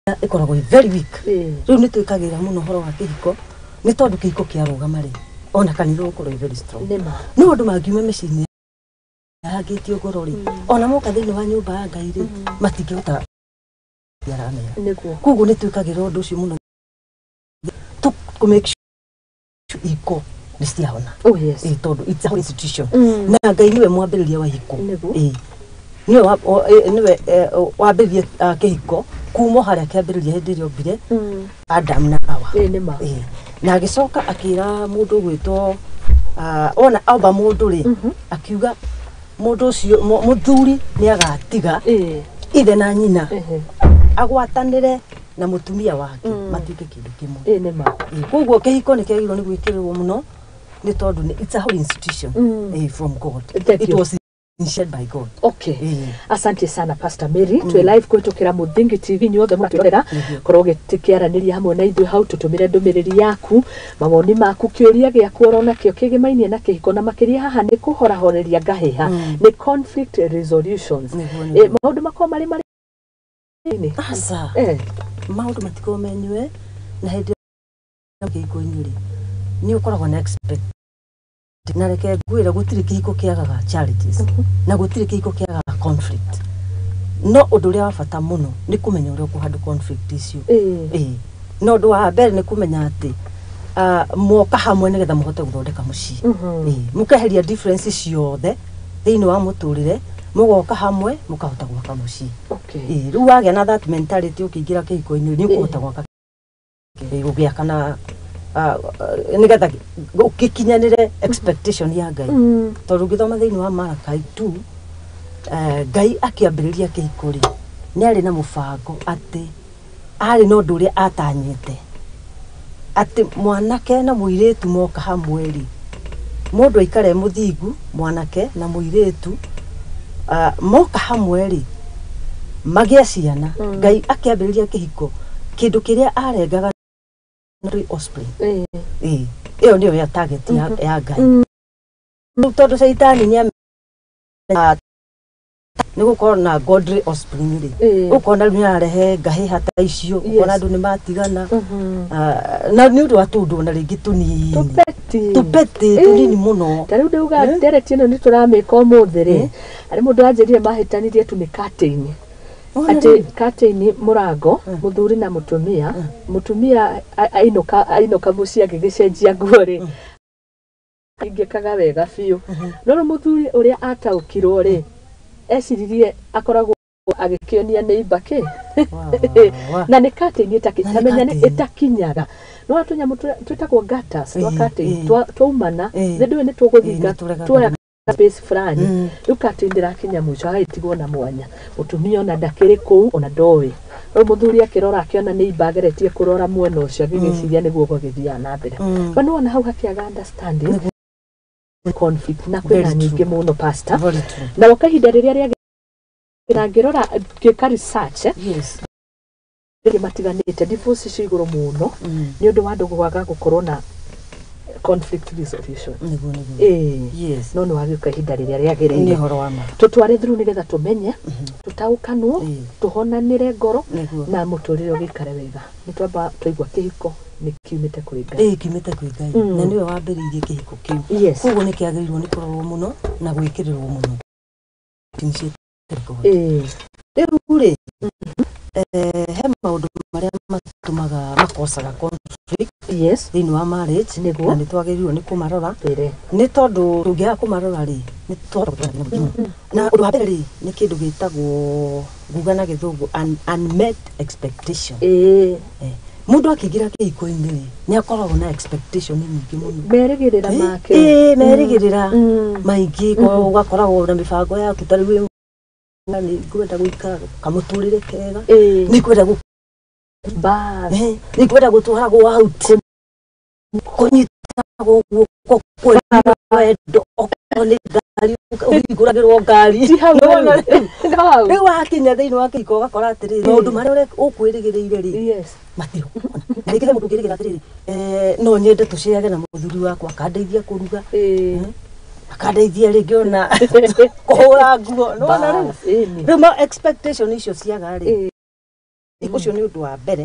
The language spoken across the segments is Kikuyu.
Ĩkoragwo ĩ very weak. Rĩu nĩ twĩkagĩrĩra mũno ũhoro wa kĩhiko, nĩ tondũ kĩhiko kĩarũgama rĩ, ona kanitha ũgũkorwo ĩ very strong. Nĩma. No andũ mangiuma mĩciĩ-inĩ yahangĩtio ngoro rĩ, ona moka thĩinĩ wa nyũmba ya Ngai rĩ, matingĩhota aramera. Koguo nĩ twĩkagĩrĩra ũndũ ũcio mũno kũ make sure ihiko nĩ ciahona. Oh yes. Ĩ, tondũ it's a whole institution na Ngai nĩwe mwambĩrĩria wa ihiko. Ĩ, nĩwe nĩwe wambĩrĩria kĩhiko kuma o harĩa kĩambĩrĩria, hĩndĩ ĩrĩa ombire Adam na Hawa. Ĩ, nĩma. Ĩ, na agĩcoka akĩra mũndũ ũgwĩtwo ona omba mũndũ rĩ, akiuga mũndũ ũcio mũthuri nĩ agatiga ithe na nyina, agwatanĩre na mũtumia wake, matuĩke kĩndũ kĩmwe. Ĩ, nĩma. Ĩ, koguo kĩhiko nĩ kĩagĩrĩirwo nĩ gwĩkĩrĩrwo mũno, nĩ tondũ it's a whole institution from God. Thank It you. was initiated by God. Asante sana, Pastor Mary. Twĩ live kũhĩtũkĩra Mũthingi TV. Inyuothe mũratwĩrorera, korwo ũgĩkĩaranĩria hamwe na ithuĩ hau, tũtũmĩre ndũmĩrĩri yaku, mawoni maku, kĩũria gĩaku oro nakĩo kĩgĩmainie na kĩhiko, na makĩria haha nĩ kũhorahoreria ngahĩha, nĩ conflict resolutions. Nĩguo. Maũndũ makorwo marĩ marĩ Aca. Maũndũ matikorwo menyue na hĩndĩ ĩrĩa kĩhiko-inĩ rĩ, nĩ ũkoragwo na expect, na reke ngwĩre, gũtirĩ kĩhiko kĩagaga challenges na gũtirĩ kĩhiko kĩagaga conflict, no ũndũ ũrĩa wa bata mũno nĩ kũmenya ũrĩa ũkũhandle conflict icio. Ĩĩ, no ũndũ wa mbere nĩ kũmenya atĩ mwoka hamwe nĩgetha mũhote gũthondeka mũciĩ. Ĩĩ, mũkeheria difference ciothe thĩinĩ wa mũtũrĩre, mũgoka hamwe, mũkahota gwaka mũciĩ. Ĩĩ, rĩu wagĩa na that mentality ũkĩingĩra kĩhiko-inĩ, nĩ ũkũhota gwaka, gũgĩaka na nĩgetha ũgĩkinyanĩre expectation ya Ngai, tondũ ũngĩthoma thĩinĩ wa Malachi 2, Ngai akĩambĩrĩria kĩhiko rĩ, nĩ arĩ na mũbango, atĩ arĩ na ũndũ ũrĩa atanyĩte atĩ mwanake na mũirĩtu moka hamwe rĩ, mũndũ aikare mũthingu, mwanake na mũirĩtu moka hamwe rĩ, magĩe ciana. Ngai akĩambĩrĩria kĩhiko, kĩndũ kĩrĩa arengaga nĩ offspring. Ĩĩ, ĩyo nĩyo ya target ya Ngai. Rĩu tondũ caitani nĩ nĩ gũkorwo na godly offspring rĩ, ũkona rĩu nĩ ararehe ngahĩha ta icio, ũkona andũ nĩ matigana. Ah, na nĩ ũndũ wa tũndũ ona rĩngĩ tũnini. Tũpeti. Tũpeti tũnini mũno. Ta rĩu ndauga ndereti ĩno nĩ tũramĩka ũmũthĩ rĩ, harĩ mũndũ anjĩrire mahĩtanirie tu nĩ curtain. Ona atĩ rĩu. Curtain mũrango, mũthuri na mũtumia, mũtumia ainũka mũciĩ agĩgĩcenjia nguo rĩ, ingĩkaga wega biũ, no rĩu mũthuri ũrĩa ataũkirwo rĩ, eciririe akoragwo agĩkĩonia neighbor kĩ. Wa, wa, wa. Na nĩ curtain Na nĩ tamenya nĩ curtain. ĩtakinyaga, no tũnyamũ twĩtagwo gutters twa curtain twaumana Ĩĩ. nĩ ndũĩ nĩ tũgũthinga Ĩĩ, nĩ tũregaga. tuoya space fulani. Rĩu curtain ndĩrakinya mũico, agagĩtigwo na mwanya, mũtumia ona ndakĩrĩ kũu, ona ndoĩ. Rĩu mũthuri akĩrora, akĩona nĩ imba ageretie kũrora mwena ũcio, agĩgĩciria nĩguo gwagĩthiaga na mbere. Ba nĩwona hau hakĩaga understanding, conflict na kwĩna Very true. nyingĩ mũno, pastor. Very true. Na kahinda rĩrĩa rĩagĩ na ngĩrora ngĩka research, rĩngĩ matiganĩte, divorce icio igũrũ mũno nĩ ũndũ wa andũ kwaga gũkorwo na conflict resolution. Nĩguo. No nĩ wagĩũka ihinda rĩrĩa Nĩ rĩagĩrĩire ũhoro wa ma. Tũtware through nĩgetha tũmenye, tũtaũkanwo, tũhonanĩre ngoro na mũtũrĩre ũgĩikare wega. Nĩ twamba twaigua kĩhiko nĩ kiumĩte kũrĩ Ngai. Ĩĩ, kiumĩte kwĩ Ngai. Na nĩwe wambĩrĩirie kĩhiko kĩu. Koguo nĩ kĩagĩrĩirwo nĩ kũrorwo mũno na gwĩkĩrĩrwo mũno. Initiated God. Rĩu rĩ, he maũndũ marĩa matũmaga makosaga conflict thĩinĩ wa marriage na nĩ twagĩrĩirwo nĩ kũmarora, Twĩre. Nĩ tondũ tũngĩaga kũmarora rĩ, nĩ twahota na ũndũ wa mbere rĩ, nĩ kĩndũ gĩtagwo, nguga na Gĩthũngũ, unmet expectation. Mũndũ akĩingĩra kĩhiko-inĩ rĩ, nĩ akoragwo na expectation nyingĩ mũno. Merĩgĩrĩra make. Ĩĩ, merĩgĩrĩra maingĩ. Ũgakoragwo na mĩbango yaku, ta rĩu nĩ ngwenda gũikara kamũtũrĩre kega, nĩ ngwenda Bas. Nĩ ngwenda gũtwaragwo out, kũnyitagwo guoko, kwenda wendo, okorwo nĩ ngari ũhingũragĩrwo ngari. Ti hau. Nĩwona rĩu. Rĩu? No hau. Rĩu wakinya thĩinĩ wa kĩhiko, ũgakora atĩrĩrĩ, maũndũ marĩa ũkwĩrĩgĩrĩire rĩ, matirĩ. Na rĩngĩ he mũndũ ũngĩrĩgĩra atĩrĩrĩ, no nyende tũceage na mũthuri wakwa, akandeithia kũruga, akandeithia rĩngĩ ona kũhũra nguo. Nĩwona rĩu? Bas, ĩni. Rĩu ma expectation icio ciaga rĩ. Ũcio nĩ ũndũ wa mbere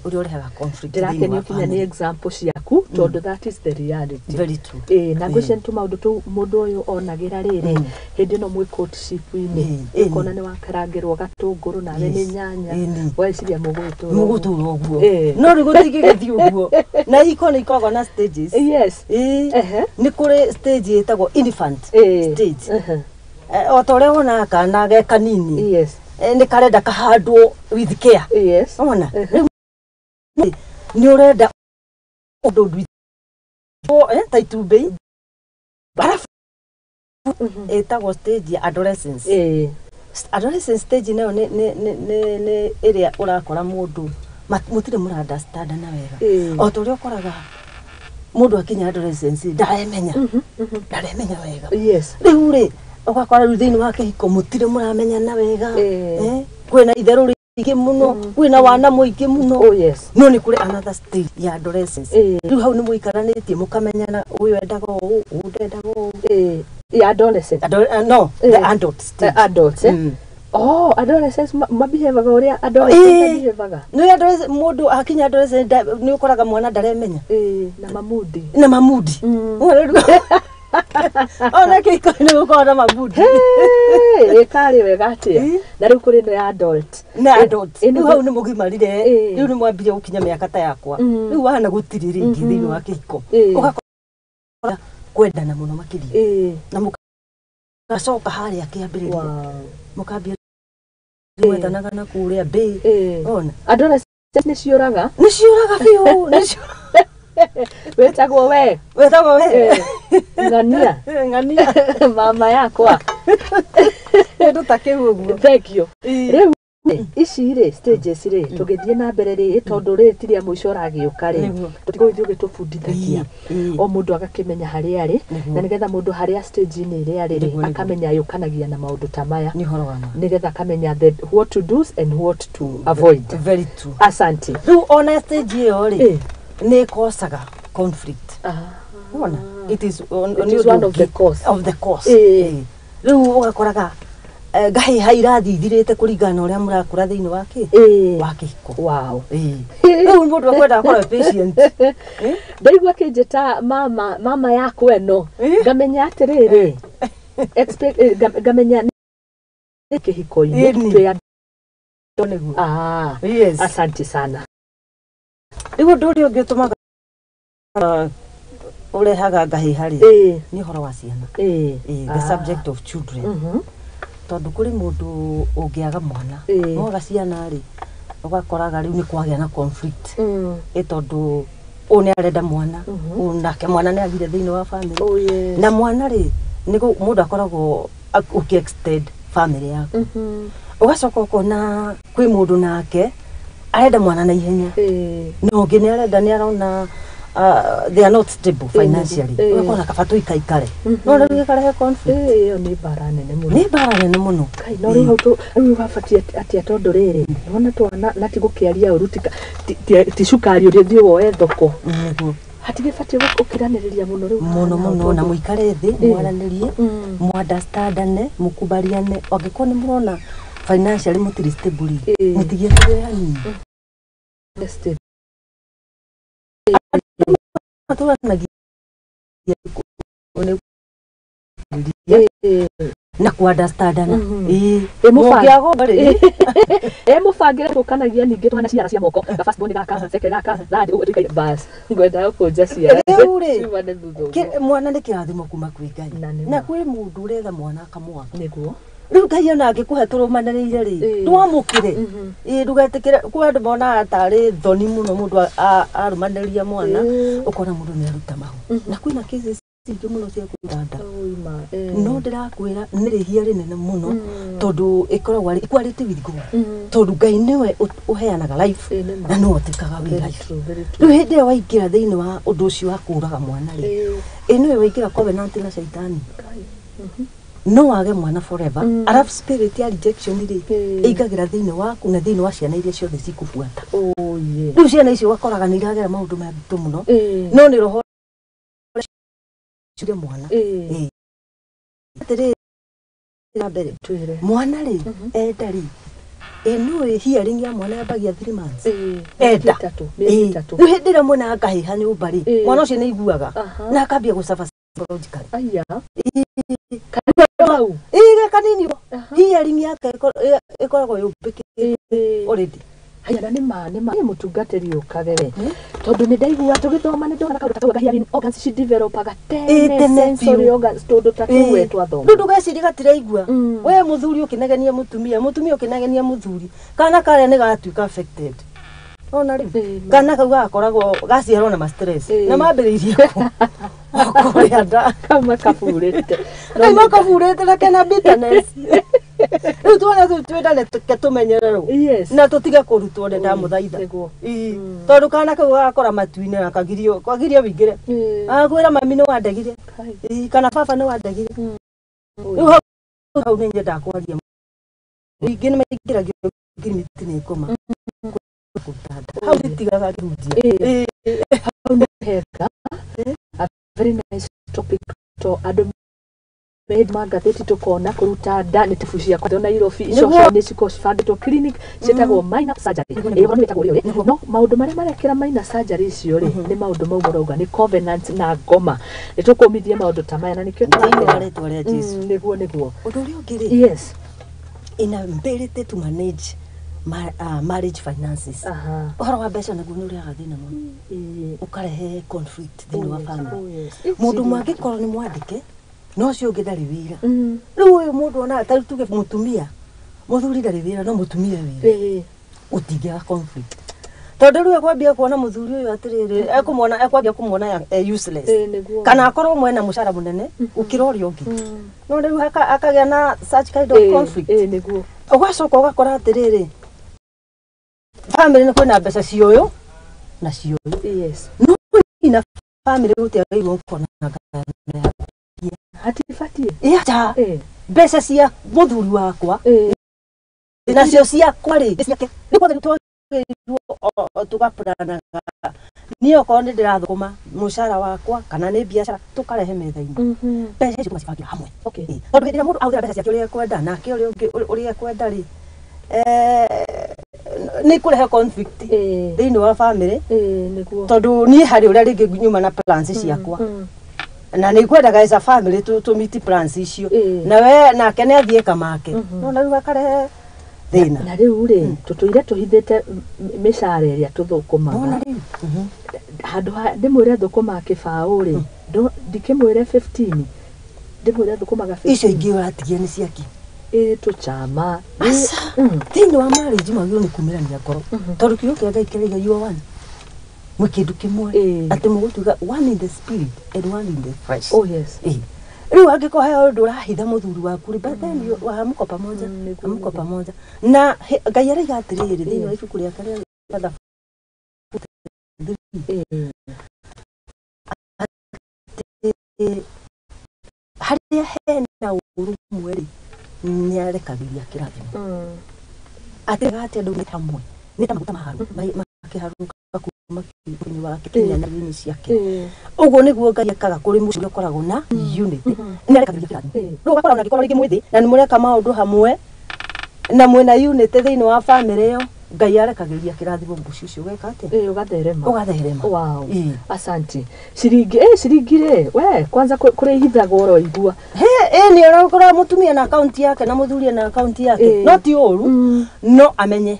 ũrĩa ũrehaga conflict thĩinĩ Ndĩrakenio wa kinya nĩ family. Example ciaku tondũ that is the reality. Very true. Ĩĩ, na ngwĩciria nĩ tũmaũndũ tũu mũndũ ũyũ onagĩra rĩrĩ hĩndĩ ĩno mwĩ courtship-inĩ, ũkona nĩ wakarangĩrwo gatũngũrũ nawe nĩ nyanya, ũgeciria mũgũgĩtũra ũguo. Mũgũtũra ũguo. Ĩĩ. No rĩu gũtingĩgĩthiĩ ũguo, na iko nĩ ikoragwo na stages. Ĩĩ. Nĩ kũrĩ stage ĩtagwo infant stage. O ta ũrĩa wonaga kana ge kanini, nĩ karenda kahandwo with care. Ona rĩu nĩ ũrenda ũndũ ta itumbĩ, arabu ĩtagwo stage ya adolescence. Adolescence stage nayo nĩ ĩrĩa ũrakora mũndũ mũtirĩ mũra understandana wega. O ta ũrĩa ũkoraga mũndũ akinya adolescence ndaremenya, ndaremenya wega. Rĩu rĩ, ũgakora rĩu thĩinĩ wa kĩhiko mũtirĩ mũramenyana wega. Kwĩna itherũ rĩingĩ mũno, kwĩna wana mũingĩ mũno. No nĩ kũrĩ another stage ya adolescence. Rĩu hau nĩ mũikaranĩtie mũkamenyana, ũyũ endaga ũũ, ũyũ ndendaga ũũ. Ĩĩ, ya adolescent. No, the adult stage. Adults, eh? Mm. Oh, adolescents mabehavaga ũrĩa adolescents mabehavaga. Nĩ adolescent, mũndũ akinya adolescent nĩ ũkoraga mwana ndaremenya. Ĩĩ, na mamudi. Na mamudi. Ona kĩhiko nĩ gũkorwo na mamudi. Hey, ĩkarĩ wega atĩa? Na rĩu kũrĩ ĩno ya adult. Na adult ĩno rĩu hau nĩ mũgimarire, rĩu nĩ mwambirie gũkinya mĩaka ta yakwa, rĩu wana gũtirĩ rĩngĩ thĩinĩ wa kĩhiko, ũgakora kwendana mũno makĩria, na mũgacoka harĩa kĩambĩrĩria, mũkambia gwethanaga na kũrĩa mbĩ. Ona Adolescents nĩ ciũraga. Nĩ ciũraga biũ, nĩ ciũraga. Wĩtagwo we. Wetagwo we. Ng'ania. Ng'ania. Mama yakwa. Kĩndũ ta kĩu ũguo. Thank you. Rĩu ici rĩ, stages rĩ, tũgĩthiĩ na mbere rĩ, tondũ rĩ ti rĩa mũico ũragĩũka rĩ, tũtigũgĩthiĩ ũgĩtũbundithagia, o mũndũ agakĩmenya harĩa arĩ, na nĩgetha mũndũ harĩa stage-inĩ ĩrĩa arĩ rĩ, akamenya yũkanagia na maũndũ ta maya, Nĩ ũhoro wa ma. Nĩgetha akamenya the what to do and what to avoid. Very true. Asante. Rĩu ona stage ĩyo rĩ, nĩ ĩkosaga conflict. Wona it is on, It is one of the cause. Of the cause. Rĩu ũgakoraga ngahĩha irathiĩ ithirĩte kũringana na ũrĩa mũrakũra thĩinĩ wa kĩ wa kĩhiko. Rĩu mũndũ akwenda akorwo patient. Ndaigua akĩnjĩta mama, mama yakwa ĩno, ngamenya atĩrĩrĩ, ngamenya nĩ kĩhiko-inĩ twĩ andũ. Nĩguo. Ah, Yes. asante sana. Rĩu ũndũ ũrĩa ũngĩ ũtũmaga, ũrehaga ngahĩha rĩ, nĩ ũhoro wa ciana. The subject of children, tondũ kũrĩ mũndũ ũngĩaga mwana, mwaga ciana rĩ, ũgakoraga rĩu nĩ kwagĩa na conflict, ĩ tondũ ũyũ nĩ arenda mwana, ũyũ nake mwana nĩ agire thĩinĩ wa family. Na mwana rĩ, nĩ mũndũ akoragwo ũkĩ extend family yaku. Ũgacoka ũkona kwĩ mũndũ nake arenda mwana na ihenya, na ũngĩ nĩ arenda, nĩ arona they are not stable financially, ũgakora kaba tũikaikare, no rĩu gĩkarehe conflict. Ĩyo nĩ mbara nene mũno. Nĩ mbara nene mũno. Kai, no rĩu hau rĩu wabatiĩ atĩa? Tondũ rĩrĩ, nĩwona twana na ti gũkĩaria ũru, ti cukari ũrĩa ũthiĩ woe thoko. Hatigĩbatiĩ gũkiranĩrĩria mũno rĩu Mũno hau mũno, na tondũ- mũikare thĩ, mwaranĩrie, mũandastandane, mũkubaliane. Angĩkorwo nĩ mũrona financially mũtirĩ stable rĩ, mũtigie hanini. Stable. Matũranagia nĩ na kuandastandana. Ĩ, mũbange. Mũngĩaga rĩ, Ĩ, mũbangĩre tũkanagia ningĩ twana ciara cia moko, ga first born gaka, second gaka, third, ũguo tũikaire. Bas, ngwenda gũkũnja ciara Rĩu rĩ, ciumane thutha ũguo. Mwana nĩ kĩrathimo kuma kwĩ Ngai. Na nĩ Na ma. kwĩ mũndũ ũretha mwana akamwaga. Rĩu Ngai ona angĩkũhe tũrũmanĩrĩire rĩ, ndwamũkĩre. Ĩ, ndũgetĩkĩre. Kwĩ andũ monaga tarĩ thoni mũno mũndũ arũmanĩrĩria mwana, ũkona mũndũ nĩ aruta mahu, na kwĩna cases ingĩ mũno cia kũruta nda. Ũima, No ndĩrakwĩra nĩ rĩhia rĩnene mũno, tondũ ĩkoragwo arĩ equality with God, tondũ Ngai nĩwe ũheanaga life, Ĩ, nĩ ma. na nĩwe ũtĩkaga wĩ Very life. true, very true. Rĩu hĩndĩ ĩrĩa waingĩra thĩinĩ wa ũndũ ũcio wa kũũraga mwana rĩ, ĩ nĩwe waingĩra covenant na caitani. Kai. No wage mwana forever. Arabu spirit ya rejection rĩ, ĩingagĩra thĩinĩ waku na thĩinĩ wa ciana iria ciothe cikũbuata. Oh, yeah. Rĩu ciana icio ũgakoraga nĩ iragera maũndũ maritũ mũno, no nĩ roho cire mwana. Atĩrĩrĩ, na mbere Twĩre. mwana rĩ, enda rĩ, Ĩ nĩ hearing ya mwana yambagia 3 months. Enda Ĩ, rĩu hĩndĩ ĩrĩa mwana akahĩha nyũmba rĩ, Ĩ. mwana ũcio nĩ aiguaga Aha. na akambia gũcaba psychologically. Aya. Ĩ, Hau. ĩ kanini Aha. hearing yake ĩkoragwo yũmbĩkĩte already. Haya, na nĩma nĩma nĩ mũtungatĩri ũkage we, tondũ nĩ ndaigua tũgĩthoma nĩ ndona kaũndũ ta kau hearing organs ci developaga Ĩ, tene, tene sensory biũ. organs, tũndũ ta tũu we twathoma. Rĩu ndũgeciria gatiraigua. Mm. We mũthuri ũkĩnegenia mũtumia, mũtumia ũkĩnegenia mũthuri, kana karĩa nĩ gatuĩka affected. Ona rĩu Ĩ, kana kau gakoragwo gaciarwo na ma stress Ĩ. na mambĩrĩirie kũ? O kũrĩa nda. Kauma kaburĩte. Rĩu makaburĩte na kena bitterness. Rĩu tuona tũu twendane tũke tũmenyererwo na tũtige kũrutwo nĩ ndamũthaitha. Nĩguo. Ĩ, tondũ kana kau gagakora matu-inĩ na kagirio kagirio wĩingĩre, akwĩra mami nĩ wandegire. Kai. Ĩ, kana baba nĩ wandegire. Rĩu hau nĩ nyendaga kwaria, ningĩ nĩ maingĩragio ngirimiti nĩ ngoma kũruta nda, hau nditigaga ngĩhunjia. Ĩ. Hau nĩ hega, a very nice topic, to andũ ma ngathĩti tũkona kũruta nda nĩ tibu cia kwatho Nairobi icio nĩ cikoragwo cibangĩtwo clinic ciĩtagwo minor surgery. Ĩ, ũhoro nĩ wĩtagwo ũrĩa ũrĩ, no maũndũ marĩa marekĩra minor surgery icio rĩ, nĩ maũndũ mau mũrauga nĩ covenant na ngoma. Nĩ tũkũmithia maũndũ ta maya na nĩkĩo Thĩinĩ wa tũrakena. rĩtwa rĩa Jesu. Nĩguo. Ũndũ ũrĩa ũngĩ rĩ, inability to manage marriage finances. Ũhoro wa mbeca naguo nĩ ũrehaga thĩna mũno, ũkarehe conflict thĩinĩ wa family. Mũndũ ũmwe angĩkorwo nĩ mwandĩke no ũcio ũngĩ ndarĩ wĩra, rĩu ũyũ mũndũ ona ta rĩu tuge mũtumia, mũthuri ndarĩ wĩra no mũtumia wĩra, gũtingĩaga conflict, tondũ rĩu ekwambia kuona mũthuri ũyũ atĩrĩrĩ, ekũmwona, ekwambia kũmwona e useless, kana akorwo mwena mũcara mũnene gũkĩra ũrĩa ũngĩ, no rĩu akagĩa na such kind of conflict. Nĩguo. Ũgacoka ũgakora atĩrĩrĩ, family nĩ kwĩna mbeca cia ũyũ na cia ũyũ, no ina family gũtiagĩrĩirwo gũkorwo na ngarama ya Hatibatiĩ. Ĩ, aca. Mbeca cia mũthuri wakwa nacio ciakwa rĩ, nĩ ciake, nĩ kwagĩrĩirwo twagĩrĩirwo tũgapuranaga, niĩ okorwo nĩ ndĩrathũkũma mũcara wakwa kana nĩ biacara, tũkarehe metha-inĩ, mbeca icio tũgacibangĩra hamwe. Ĩ, tondũ hĩndĩ ĩrĩa mũndũ ahũthĩra mbeca ciake ũrĩa ekwenda nake ũrĩa ũngĩ ũrĩa ekwenda rĩ, nĩ kũrehe conflict thĩinĩ wa family, tondũ niĩ harĩ ũrĩa rĩngĩ nyuma na plans ciakwa na nĩ ngwendaga as a family tũ meet plans icio, na we nake nĩ athiĩ kamake, no na rĩu akarehe thĩna. Na rĩu rĩ, tũtũire tũhithĩte mĩcara ĩrĩa tũthũkũmaga. Wona rĩu. Handũ ha ndĩmwĩre thũkũmaga kĩbaũ rĩ, ndikĩmwĩre 15, ndĩmwĩre thũkũmaga 15. Icio ingĩ ũratigia nĩ ciake. Ĩ, tũchama. Aca. Thĩinĩ wa marriage mwagĩrĩirwo nĩ kumĩrania ngoro, tondũ kiugo kĩa Ngai kĩraiga you are one, mwĩ kĩndũ kĩmwe, atĩ mũgũtuĩka one in the spirit and one in the flesh. Ĩ. Rĩu angĩkorwo he ũndũ ũrahitha mũthuri waku rĩ, but then hamko pamoja. Hamko pamoja na Ngai araiga atĩrĩrĩ thĩinĩ wa ibuku rĩake rĩa Thabu, atĩ harĩa hena ũrũmwe rĩ, nĩ arekagĩria kĩrathimo. Atĩ atĩ andũ nĩ hamwe nĩ ta maguta maharu makĩharũka kuma kiugo-inĩ wake kinya nyario-inĩ ciake. Ũguo nĩguo Ngai ekaga kũrĩ mũciĩ ũrĩa ũkoragwo na unity, nĩ arekagĩria kĩrathimo. Rĩu ũgakora ona angĩkorwo rĩngĩ mwĩ thĩ na nĩ mũreka maũndũ hamwe na mwĩna unity thĩinĩ wa family ĩyo, Ngai arekagĩria kĩrathimo, mũciĩ ũcio ũgeka atĩa? Ĩ, ũgatherema. Ũgatherema. Wow. Asante. Ciringi, ciringi rĩ, we kwanza kũrĩ ihithagwo ũroigua. He, ĩ, nĩ ũrakora mũtumia na akaunti yake na mũthuri na akaunti yake, no ti ũru, no amenye,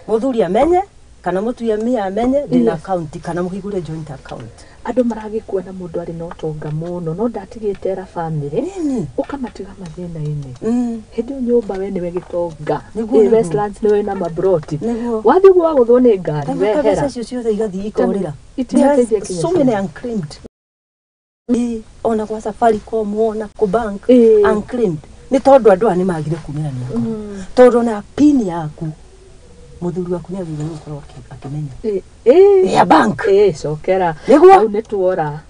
mũthuri amenye kana mũtumia amenye ndĩna akaunti, kana mũhingũre joint account. Andũ maragĩkua na mũndũ arĩ na ũtonga mũno no ndatigĩte era family, Nini. ũkamatiga mathĩna-inĩ. Hĩndĩ ĩyo nyũmba we nĩwe gĩtonga. Nĩguo, Ĩ, nĩguo. Westlands nĩwe na mabroti, Nĩguo. wathiĩ ũguo wagũthwo nĩ ngari Mbeca wehera. icio ciothe igathiĩ ikorĩra. Itinateithia There are kinya so many ciana. unclaimed. Ĩ, ona kwa Safaricom, ona kũ bank, unclaimed, nĩ tondũ andũ aya nĩ magire kumĩrania ngoro, tondũ ona pin yaku mũthuri waku nĩ agĩrĩirwo nĩ gũkorwo akĩmenya Ĩ, ya bank. Ĩ, cokera. Nĩguo. Hau nĩ tuora.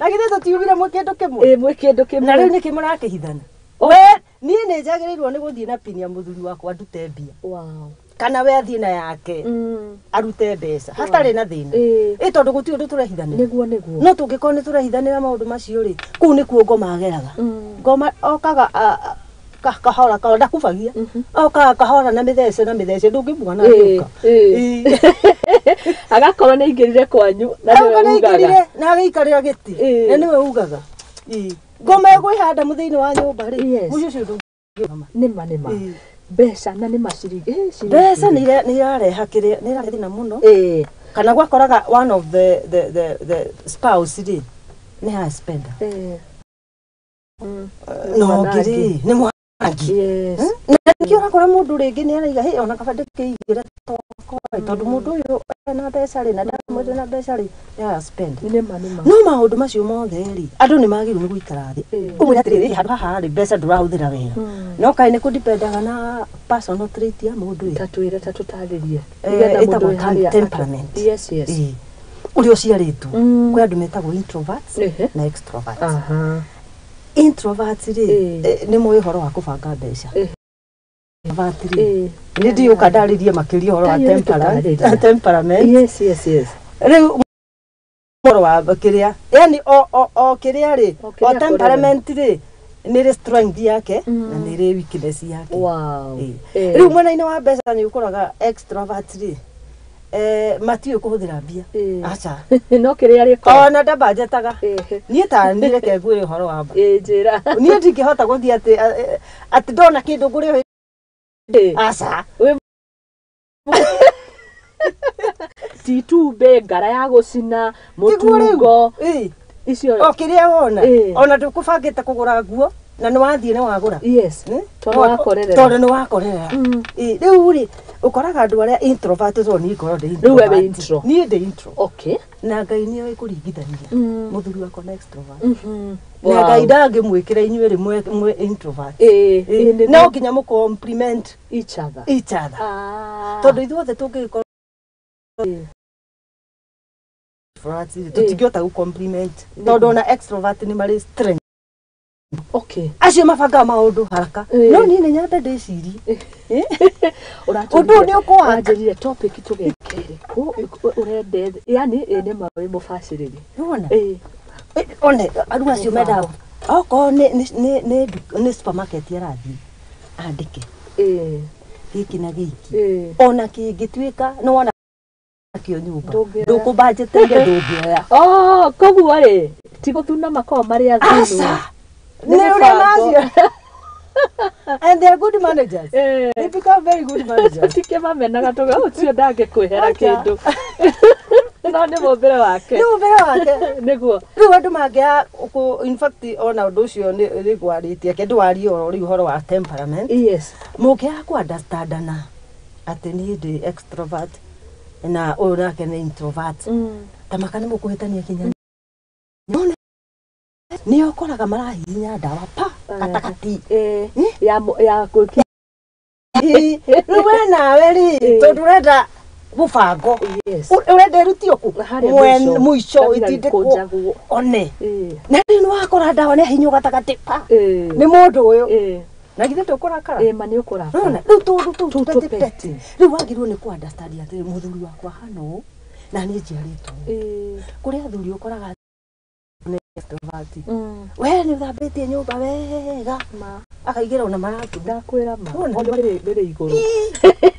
Na githĩ tũtiugire mwĩ kĩndũ kĩmwe? Ĩ, mwĩ kĩndũ kĩmwe. Na rĩu nĩkĩ mũrakĩhithana? We niĩ nĩ njagĩrĩirwo nĩ gũthiĩ na pin ya mũthuri wakwa ndute mbia, kana we athiĩ na yake arute mbeca hatarĩ na thĩna. Ĩ, tondũ gũtirĩ ũndũ tũrehithanĩra. Nĩguo. No tũngĩkorwo nĩ tũrehithanĩra maũndũ macio rĩ, kũu nĩkuo ngoma ageraga. Ngoma okaga kahora kahora ndakubagia okaga kahora na mĩthece na mĩthece ndũngĩmuona Ĩĩ, agĩũka. ĩĩ. Ĩĩ. Agakorwo nĩ aingĩrire kwanyu na nĩwe Agũka ugaga. nĩaingĩrire na agĩikarĩra gĩtĩ Ĩĩ. na nĩwe ugaga. Ĩĩ. Ngoma ĩgwĩhanda mũthĩinĩ wa nyũmba rĩ, Yes. mũciĩ ũcio ndũngĩrũgama. Nĩma nĩma. Ĩĩ. Mbeca na nĩma ciringi. Ciringi. Mbeca nĩ irareha kĩrĩa, nĩ irarehe thĩna mũno. Ĩĩ. Kana gwakoraga one of the spouse rĩ nĩ high spender. Ĩĩ. No ũngĩ rĩ nĩ mwanangi. Yes. Na nĩkĩo ũrakora mũndũ rĩngĩ nĩ araiga hĩ ona kaba ndĩkĩigĩre twakwa tondũ mũndũ ũyũ ena mbeca rĩ na ndamwĩte na mbeca rĩ nĩ high spender. Nĩma nĩma. No maũndũ macio mothe rĩ andũ nĩ magĩrĩirwo nĩ gũikara thĩ Ĩĩ. ũmwĩre atĩrĩrĩ handũ haha rĩ mbeca ndũrahũthĩra wega. No kaĩ nĩ kũdipendaga na personal trait ya mũndũ ĩ. Ta twĩre ta tũtarĩrie. Eh, Nĩgetha mũndũ ĩtagwo wĩ harĩa temperament. Yes, yes. Ĩĩ. Ũrĩa ũciarĩtwo. Kwĩ andũ metagwo introverts Ehe. na extroverts. Aha. Introverts rĩ Ĩĩ. nĩ moĩ ũhoro wa kũbanga mbeca. Ĩĩ. Extrovert rĩ Ĩĩ. nĩ ndiũka ndarĩrie makĩria ũhoro wa Kaĩ ũtũtarĩria. temperament. Yes, yes, yes. Rĩu ũhoro wa kĩrĩa yani o kĩrĩa rĩ O kĩrĩa o temperament rĩ nĩ rĩ strength yake na nĩ rĩ weakness yake. Wow. Ĩĩ. Ĩĩ. Rĩu mwena-inĩ wa mbeca nĩ ũkoraga extrovert rĩ matiũĩ kũhũthĩra mbia. Ĩĩ. Aca. No kĩrĩa rĩko. Ona ndambanjetaga. Ĩĩ. Niĩ ta niĩ reke ngwĩre ũhoro wa mba. Ĩĩ njĩra. Niĩ ndingĩhota gũthiĩ atĩ atĩ ndona kĩndũ ngũrĩo. Ĩĩ. Aca. Wĩ ti itumbĩ, ngara ya gũcina, Tiguo rĩu. mũtungo, Ĩĩ. icio. O kĩrĩa wona. Ĩĩ. Ona ndũkũbangĩte kũgũra nguo na nĩ wathiĩ nĩ wagũra. Yes. Tondũ wakorerera. Tondũ nĩ wakorerera. Ĩĩ, rĩu rĩ ũkoraga andũ arĩa introvert tondũ niĩ ngorwo ndĩ Rĩu we wĩ introvert. intro. Niĩ ndĩ intro. Okay. Na Ngai nĩoĩ kũringithania mũthuri wakwa na extrovert. Na Wow. Ngai ndangĩmwĩkĩra inyuĩ rĩ mwĩ introvert. Ĩĩ, Ĩĩ, ĩĩ, nĩguo. no nginya mũ compliment Each other. each other. Ah. Tondũ ithuothe tũngĩgĩkorwo Ĩĩ. extrovert rĩ, tũtingĩhota gũ compliment tondũ ona extrovert nĩ marĩ strength. Okay. Acio mabangaga maũndũ haraka. Ĩĩ. No niĩ nĩ nyambe ndĩcirie. Ũratũrire- Ũndũ ũyũ nĩ ũkũwaka. ũranjĩrire topic tũgekere ũrende yani ĩ nĩ ma wĩ mũbacĩrĩri. Nĩwona? Ĩĩ. One andũ acio mendaga okorwo nĩ supermarket arathiĩ andĩke Ĩĩ. gĩkĩ na gĩkĩ. Ĩĩ. Ona kĩngĩtuĩka nĩ wona kĩo nyũmba Ndũngĩoya. ndũkũbanjĩtĩire ndũngĩoya. Oh, koguo rĩ ti gũthuna makoragwo marĩ athunu. Aca. Nĩ Nĩ ũrĩa mĩbango. macio. And they are good managers. Ĩĩ. They become very good managers. Tũtikĩmamenaga tũga ũcio ndangĩkwĩhera Aca. kĩndũ. No nĩ mũmbĩre wake. Nĩ mũmbĩre wake. Nĩguo. Rĩu andũ mangĩaga in fact ona ũndũ ũcio nĩ ngwarĩtie ke ndwarie ũhoro rĩu ũhoro wa temperament. Yes. Mũngĩaga kũ understandana atĩ niĩ ndĩ extrovert na ũyũ nake nĩ introvert. Ta maka nĩ mũkũhĩtania kinya. Nona nĩ ũkoraga marahihinya ndawa pa gatagatĩ. Ĩĩ. Ya ya gwĩki. Ĩĩ, rĩu we nawe rĩ Ĩĩ. tondũ ũrenda mũbango Yes. ũrenda ĩrutio kũ Harĩa Mwen- mũico. mũico Kabira ĩtindĩkwo gĩkũnjagwo. one. Ĩĩ. Na rĩu nĩ wakora ndawa nĩ ahihinywo gatagatĩ pa Ĩĩ. nĩ mũndũ ũyũ. Ĩĩ. Na githĩ ndũkũrakara? Ĩĩ ma nĩ ũkũrakara. Nona rĩu tũndũ tũu Tũu tũpeti tũpeti. peti. Rĩu wagĩrĩirwo nĩ kũ understand atĩrĩ mũthuri wakwa hana ũũ na niĩ njiarĩtwo ũũ. Ĩĩ. Kũrĩ athuri ũkoraga nĩ extrovert. We nĩ ũthambĩtie nyũmba wega Ma. akaigĩra ona maratũ. Ndakwĩra ma. Nona. Ona rĩrĩ igũrũ.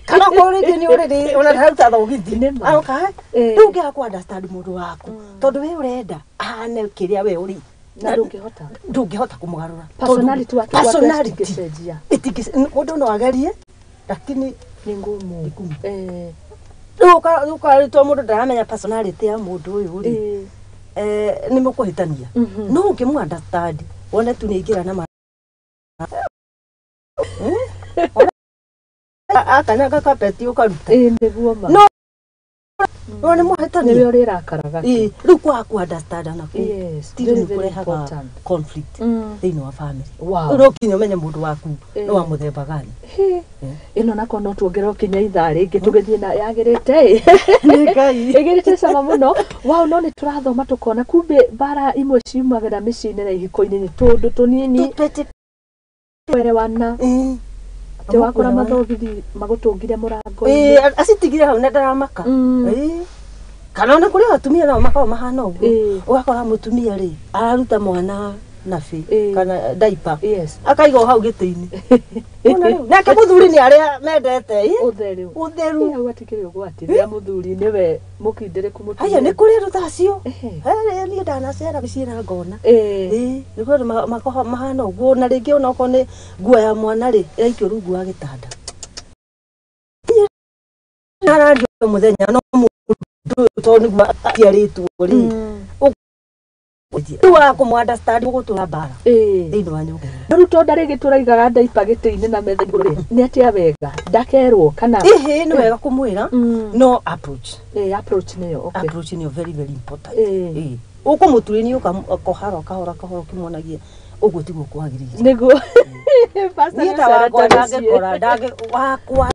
Kana okorwo rĩngĩ nĩ ũrĩrĩ ona ndararuta thogithi. Nĩ ma. Aroka Ĩĩ. rĩu ũngĩaga kũ understand mũndũ waku tondũ we ũrenda ahane kĩrĩa we ũrĩ. Na ndũngĩhota. Ndũngĩhota kũmũgarũra. Personality wake gwake Personality. ĩtingĩcenjia. Mũndũ no agerie lakini Nĩ ngumu. Nĩ ngumu. Ĩĩ. Rĩu ũkarĩtwo mũndũ ndaramenya personality ya mũndũ ũyũ rĩ Ĩĩ. nĩ mũkũhĩtania. No ũngĩmũ understand wone tu nĩ aingĩra na akanyanga kapeti ũkaruta. Ĩĩ nĩguo ma. No no nĩ mũhĩtania. Nĩwe ũrĩrakaraga tu. Ĩĩ, rĩu kwaga kũ understand na kũu Yes. ti Very, nĩ very kũrehaga important. conflict thĩinĩ wa family. Wow. Rĩu no nginya ũmenye mũndũ waku Ĩĩ. nĩ wa mũthemba gani. Hĩ. Ĩno nako no tuongererwo kinya ithaa rĩngĩ tũgĩthiĩ na yagĩrĩte ĩ. Nĩ Ngai. Ĩgĩrĩte cama mũno. Wow, no nĩ tũrathoma tũkona kumbe mbara imwe ciumagĩra mĩciĩ-inĩ na ihiko-inĩ nĩ tũndũ tũnini Tũpeti. kwerewana. Ĩĩ. Atĩ wakora mathogithi magũtũngire mũrango-inĩ. Ĩĩ, acitigire hau na ndaramaka. Ĩĩ. Kana ona kũrĩ atumia nao makoragwo mahana ũguo. Ĩĩ. Ũgakora mũtumia rĩ araruta mwana nabi kana diaper Yes. akaiga o hau gĩtĩ-inĩ. Wona rĩu nake mũthuri nĩ arĩa mendete Ũtheru. Ũtheru. Hau hatikĩrĩ ũgwati rĩrĩa mũthuri nĩwe mũkindĩrĩku mũtumia. Haya nĩ kũrĩ andũ ta acio. Ehe. Niĩ ndanacera mĩciĩ na ngona. Ĩĩ. Nĩ kũrĩ andũ mahana ũguo na rĩngĩ ona okorwo nĩ nguo ya mwana rĩ ĩraikio rungu wa gĩtanda. Arario mũthenya no mũndũ tondũ nĩguo aciarĩtwo rĩ. Rĩu wa kũmũ understand gũgũtũra mbara thĩinĩ wa nyũmba. Rĩu tondũ rĩngĩ tũraigaga ndaipa gĩtĩ-inĩ na metha igũrũ rĩ, nĩ atĩa wega ndakerwo kana Ĩhĩ nĩ wega kũmwĩra no approach. Approach nĩyo okay. Approach nĩyo very very important. Ĩĩ. Ũkũmũturĩria ũkahohara kahora kahora ũkĩmuonagia ũguo tiguo kwagĩrĩire. Nĩguo. Pastor Niĩ ta wakwa nĩacerete ndangĩkora wakwa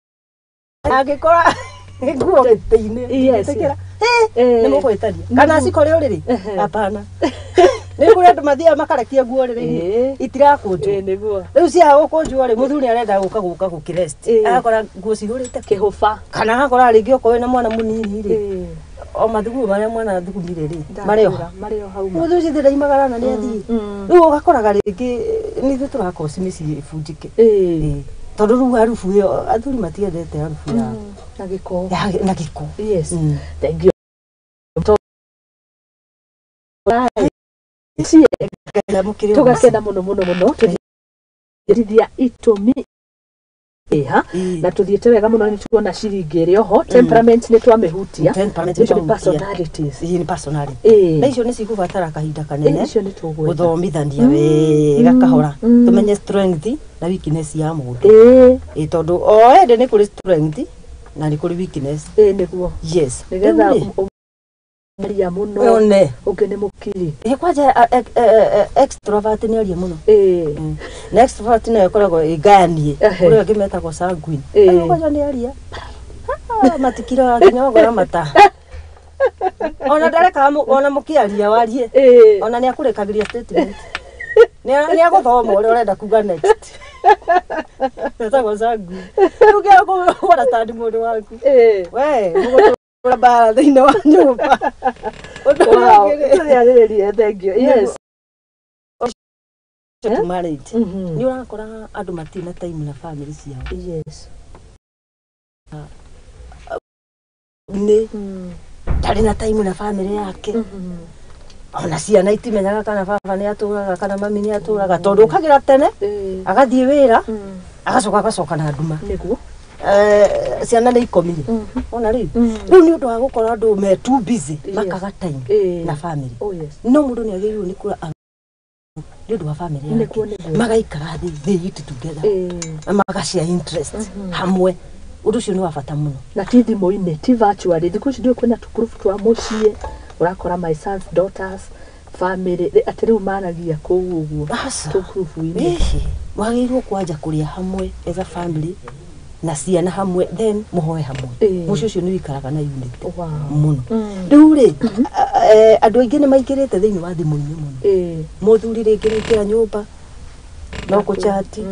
ndangĩkora nguo gĩtĩ-inĩ. Yes. Ndingĩtĩkĩra. Nĩ mũgwĩtania kana cikore ũrĩrĩ hapana. Nĩ kũrĩ andũ mathiaga makarekia nguo ũrĩrĩ-inĩ itirakũnjwo. Nĩguo. Rĩu ciaga gũkũnjwo rĩ mũthuri arenda gũka gũka gũkĩrest agakora nguo cihũrĩte kĩhũba kana agakora rĩngĩ okorwo wĩna mwana mũnini rĩ o mathugumo marĩa mwana athugumire rĩ marĩ o hau. Mũthuri ũcio ndaimagara na nĩ athiĩ. Rĩu ũgakoraga rĩngĩ nĩ ithuĩ tũrakoci mĩciĩ ĩbunjĩke. Tondũ rĩu harubu ĩyo athuri matiendete harubu ya na gĩko. Na gĩko. Yes. Thank you. Tũgakena mũno mũno mũno tũthithia itũmi ĩha na tũthiĩte wega mũno nĩ tuona ciringi ĩrĩ oho temperament nĩ twamĩhutia. Temperament personalities. Ĩĩ nĩ personality. Na icio nĩ cigũbatara kahinda kanene icio nĩ tũgwetha gũthomithania wega kahora tũmenye strength na weakness ya mũndũ. Ĩĩ tondũ o ende nĩ kũrĩ strength na nĩ kũrĩ weakness. Ĩĩ nĩguo. Yes. Nĩgetha aria mũno one ũngĩ nĩ mũkiri. Ĩ kwanja extrovert nĩ aria mũno. Na extrovert nayo ĩkoragwo ĩngayanie kũrĩ angĩ metagwo sanguine. Kwanja nĩ aria matikiraga nginya wagora mata. Ona ndareka ona mũkĩaria warie ona nĩ akũrekagĩria statement. Nĩ agũthoma ũrĩa ũrenda kuga next. Metagwo sanguine. Rĩu ũngĩaga kũ understand mũndũ waku we mũgũtũra mbara thĩinĩ wa nyũmba. Wow, tũrĩarĩrĩrie, thank you. Yes. Marriage. Nĩ ũrakora andũ matirĩ na time na family ciao. Yes. Nĩ ndarĩ na time na family yake. Ona ciana itimenyaga kana baba nĩ atũraga kana mami nĩ atũraga tondũ ũkagĩra tene agathiĩ wĩra agacoka agacoka na nduma. Nĩguo. Ciana nĩ ikomire. Ona rĩu rĩu nĩ ũndũ wa gũkorwo andũ me too busy makaga time na family. No mũndũ nĩ agĩrĩirwo nĩ kũra nĩ ũndũ wa family yake magaikara thĩ they eat together magashare interest hamwe. Ũndũ ũcio nĩ wa bata mũno. Na ti thimũ-inĩ ti virtually thikũ ici ndiũĩ kwĩna tũkurubu twa mũciĩ ũrakora my sons daughters family atĩ rĩu maragia kũu ũguo tũkurubu-inĩ. Wagĩrĩirwo kwanja kũrĩa hamwe as a family na ciana hamwe then mũhoe hamwe. Mũciĩ ũcio nĩ wĩikaraga na unity mũno. Rĩu rĩ andũ aingĩ nĩ maingĩrĩte thĩinĩ wa thimũ-inĩ mũno. Mũthuri rĩngĩ nĩaingĩra nyũmba no kũchati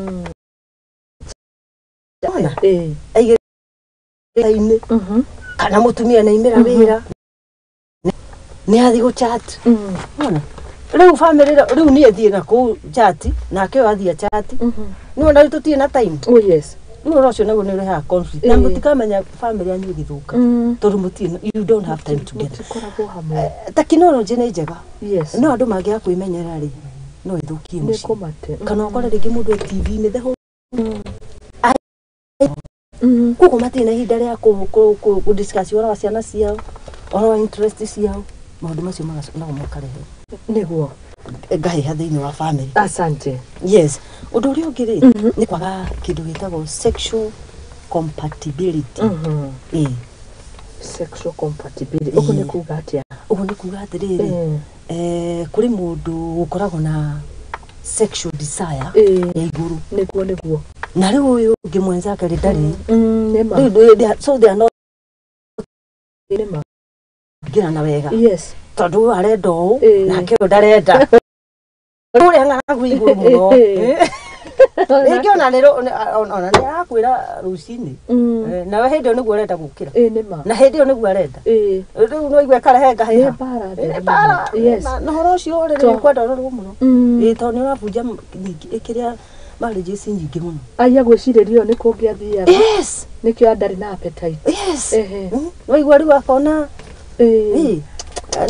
aigĩrĩte-inĩ kana mũtumia nĩaimĩra wĩra nĩ athiĩ gũchat. Wona rĩu family rĩu niĩ thiĩ na kũu chat nake ũyũ athiĩ chat. Nĩwona rĩu tũtirĩ na time. Oh yes. Rĩu ũhoro ũcio naguo nĩ ũrehaga conflict na mũtikamenya family yanyu ĩgĩthũka tondũ mũtirĩ you don't have time together. Mũtikoragwo hamwe. Tekinoronjĩ nĩ njega. Yes. No andũ mangĩaga kwĩmenyerera rĩ no ĩthũkie Nĩ mũciĩ. kũmate. Kana ũkore rĩngĩ mũndũ e TV-inĩ the whole koguo matirĩ na ihinda rĩa kũ discuss ũhoro wa ciana ciao ũhoro wa interest ciao maũndũ macio nao makarehe Nĩguo. ngahĩha thĩinĩ wa family. Asante. Yes. Ũndũ ũrĩa ũngĩ rĩ nĩ kwaga kĩndũ gĩtagwo sexual compatibility. Sexual compatibility. Ũguo nĩ kuga atĩa? Ũguo nĩ kuga atĩrĩrĩ kũrĩ mũndũ ũkoragwo na sexual desire ya igũrũ. Nĩguo nĩguo. Na rĩu ũyũ ũngĩ mwenzake rĩ ndarĩ. Nĩma. So they are not Nĩma. ngĩrana wega. Yes. Tondũ ũyũ arenda ũũ nake ũyũ ndarenda. Ũrĩa ng'aragu igũrũ mũno. Rĩngĩ ona nĩ ona nĩ arakwĩra rũcinĩ. Nawe hĩndĩ ĩyo nĩguo ũrenda gũkĩra. Ĩĩ nĩ ma. Na hĩndĩ ĩyo nĩguo arenda. Ĩĩ. Rĩu no igue karehe ngahĩha. Nĩ mbara Nĩ theri mbara. mũno. Yes. Na ũhoro ũcio rĩ To- nĩ kwenda ũrorwo mũno. Ĩĩ tondũ nĩ ũrabunja nyingĩ ĩkĩrĩa marriages nyingĩ mũno. Aya gwĩcirĩria ũyũ nĩ kũngĩathiaga. Yes. Nĩkĩo ndarĩ na appetite. Yes. Ehe. Waigua rĩu akona Ĩĩ. ĩĩ.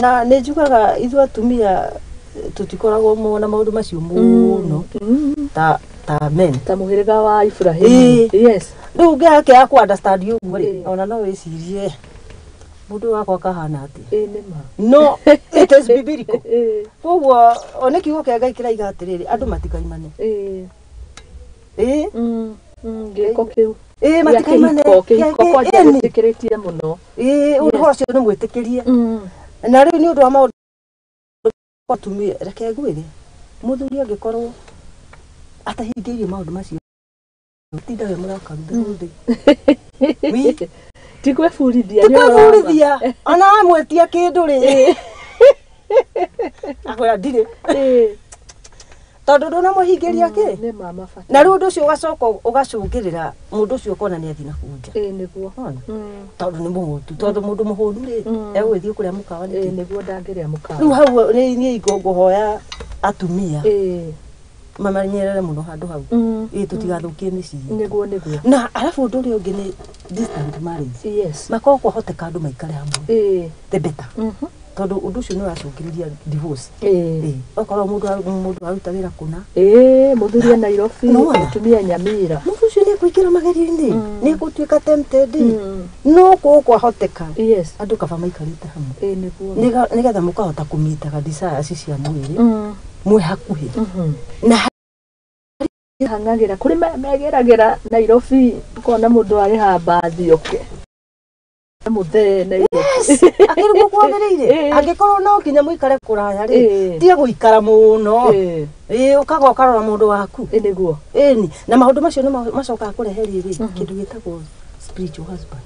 Na nĩ njugaga ithuĩ atumia tũtikoragwo na maũndũ macio mũno ta men. Ta mũhĩrĩga wa Ibrahim. Ĩĩ. Yes. Rĩu ũngĩakĩaga kũ understand ũguo rĩ, Ĩĩ. ona no wĩcirie mũndũ wakwa kahana atĩa. Ĩĩ nĩ ma. No, it is biblical. Ĩĩ. Koguo o nĩ kiugo kĩa Ngai kĩraiga atĩrĩrĩ, andũ matikaimane. Ĩĩ. Ĩĩ. Gĩko kĩu. Ĩĩ Gĩa matikaimane. kĩhiko, kĩhiko kwanja Ĩni. gĩtĩkĩrĩtie mũno. Ĩĩ ũndũ Yes. ũcio nĩ mwĩtĩkĩrie. Na rĩu nĩ ũndũ wa maũndũ atumia, reke ngwĩre, mũthuri angĩkorwo atahingĩirie maũndũ macio, tinda we mũrakaru the whole day. Wi- Ti gwĩburithia. Ti kwĩburithia, ona wamwĩtia kĩndũ rĩ, akwĩra ndirĩ, Ĩĩ. tondũ ndũnamũhingĩria kĩ. Nĩ ma mabata. Na rĩu ũndũ ũcio ũgacoka ũgacũngĩrĩra mũndũ ũcio ũkona nĩ athiĩ na kũu nja. Ĩĩ nĩguo. Wona? Tondũ nĩ mũhũtu, tondũ mũndũ mũhũnu rĩ, egũgĩthiĩ kũrĩa mũkawa Ĩĩ nĩkĩ? nĩguo ndangĩrĩa mũkawa. Rĩu hau nĩ niĩ ngũhoya atumia Ĩĩ. mamanyerere mũno handũ hau. Ĩĩ tũtigathũkie mĩciĩ. Nĩguo nĩguo. Na arabu ũndũ ũrĩa ũngĩ nĩ distant marriage. Yes. Makorwo kwahoteka andũ maikare hamwe Ĩĩ. the better. Tondũ ũndũ ũcio nĩ ũracũngĩrĩria divorce. Ĩĩ. Ĩĩ okorwo mũndũ aruta wĩra kũna. Ĩĩ mũthuri e Nairobi, Nĩwona? mũtumia Nyamira. Mũndũ ũcio nĩ ekũingĩra magerio-inĩ, nĩ egũtuĩka tempted. No kũũ kwahoteka Yes. andũ kaba maikarĩte hamwe. Ĩĩ nĩguo. Nĩgetha mũkahota kũmitaga desires cia mwĩrĩ mwĩ hakuhĩ. Na Hang'agĩra kũrĩ megeragĩra Nairobi ũkona mũndũ arĩha mbathi oke mũthee Nairobi. akĩrigwo kwagĩrĩire. Ĩĩ. Angĩkorwo no nginya mũikare kũraya rĩ, Ĩĩ. tiga gũikara mũno. Ĩĩ. Ĩĩ ũkaga ũkarora mũndũ waku. Ĩĩ nĩguo. Ĩni na maũndũ macio nĩ macokaga kũrehe rĩrĩ kĩndũ gĩtagwo spiritual husband.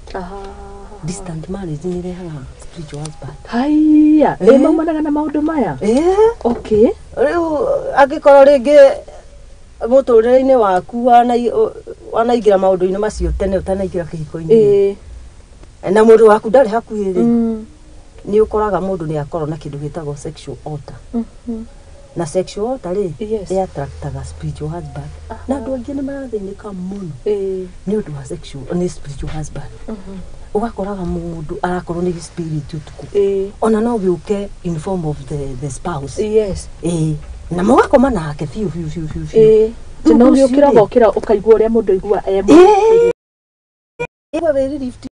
Distant marriage nĩ ĩrehaga spiritual husband. Haiya, ĩ Ĩĩ. maumanaga na maũndũ maya. Ĩĩ. Okay. Rĩu angĩkorwo rĩngĩ mũtũrĩre-inĩ waku wanaingĩra maũndũ-inĩ macio tene ũtanaingĩra kĩhiko-inĩ. Ĩĩ. Na mũndũ waku ndarĩ hakuhĩ rĩ, nĩ ũkoraga mũndũ nĩ akorwo na kĩndũ gĩtagwo sexual altar. Na sexual altar rĩ, Yes. ĩ attractaga spiritual husband. Na andũ aingĩ nĩ marathĩnĩka mũno Ĩĩ. nĩ ũndũ wa sexual, nĩ spiritual husband. Ũgakoraga mũndũ arakorwo nĩ spirit ũtukũ. Ĩĩ. Ona no gĩũke in form of the spouse. Yes. Ĩĩ. Na mũgakoma nake biũ biũ biũ biũ biũ. Ĩĩ. Rĩu No ũndũ ũcio gĩũkĩra rĩ, ũgokĩra ũkaigua ũrĩa mũndũ aigua e Ĩĩ. Ĩĩ wĩ relieved.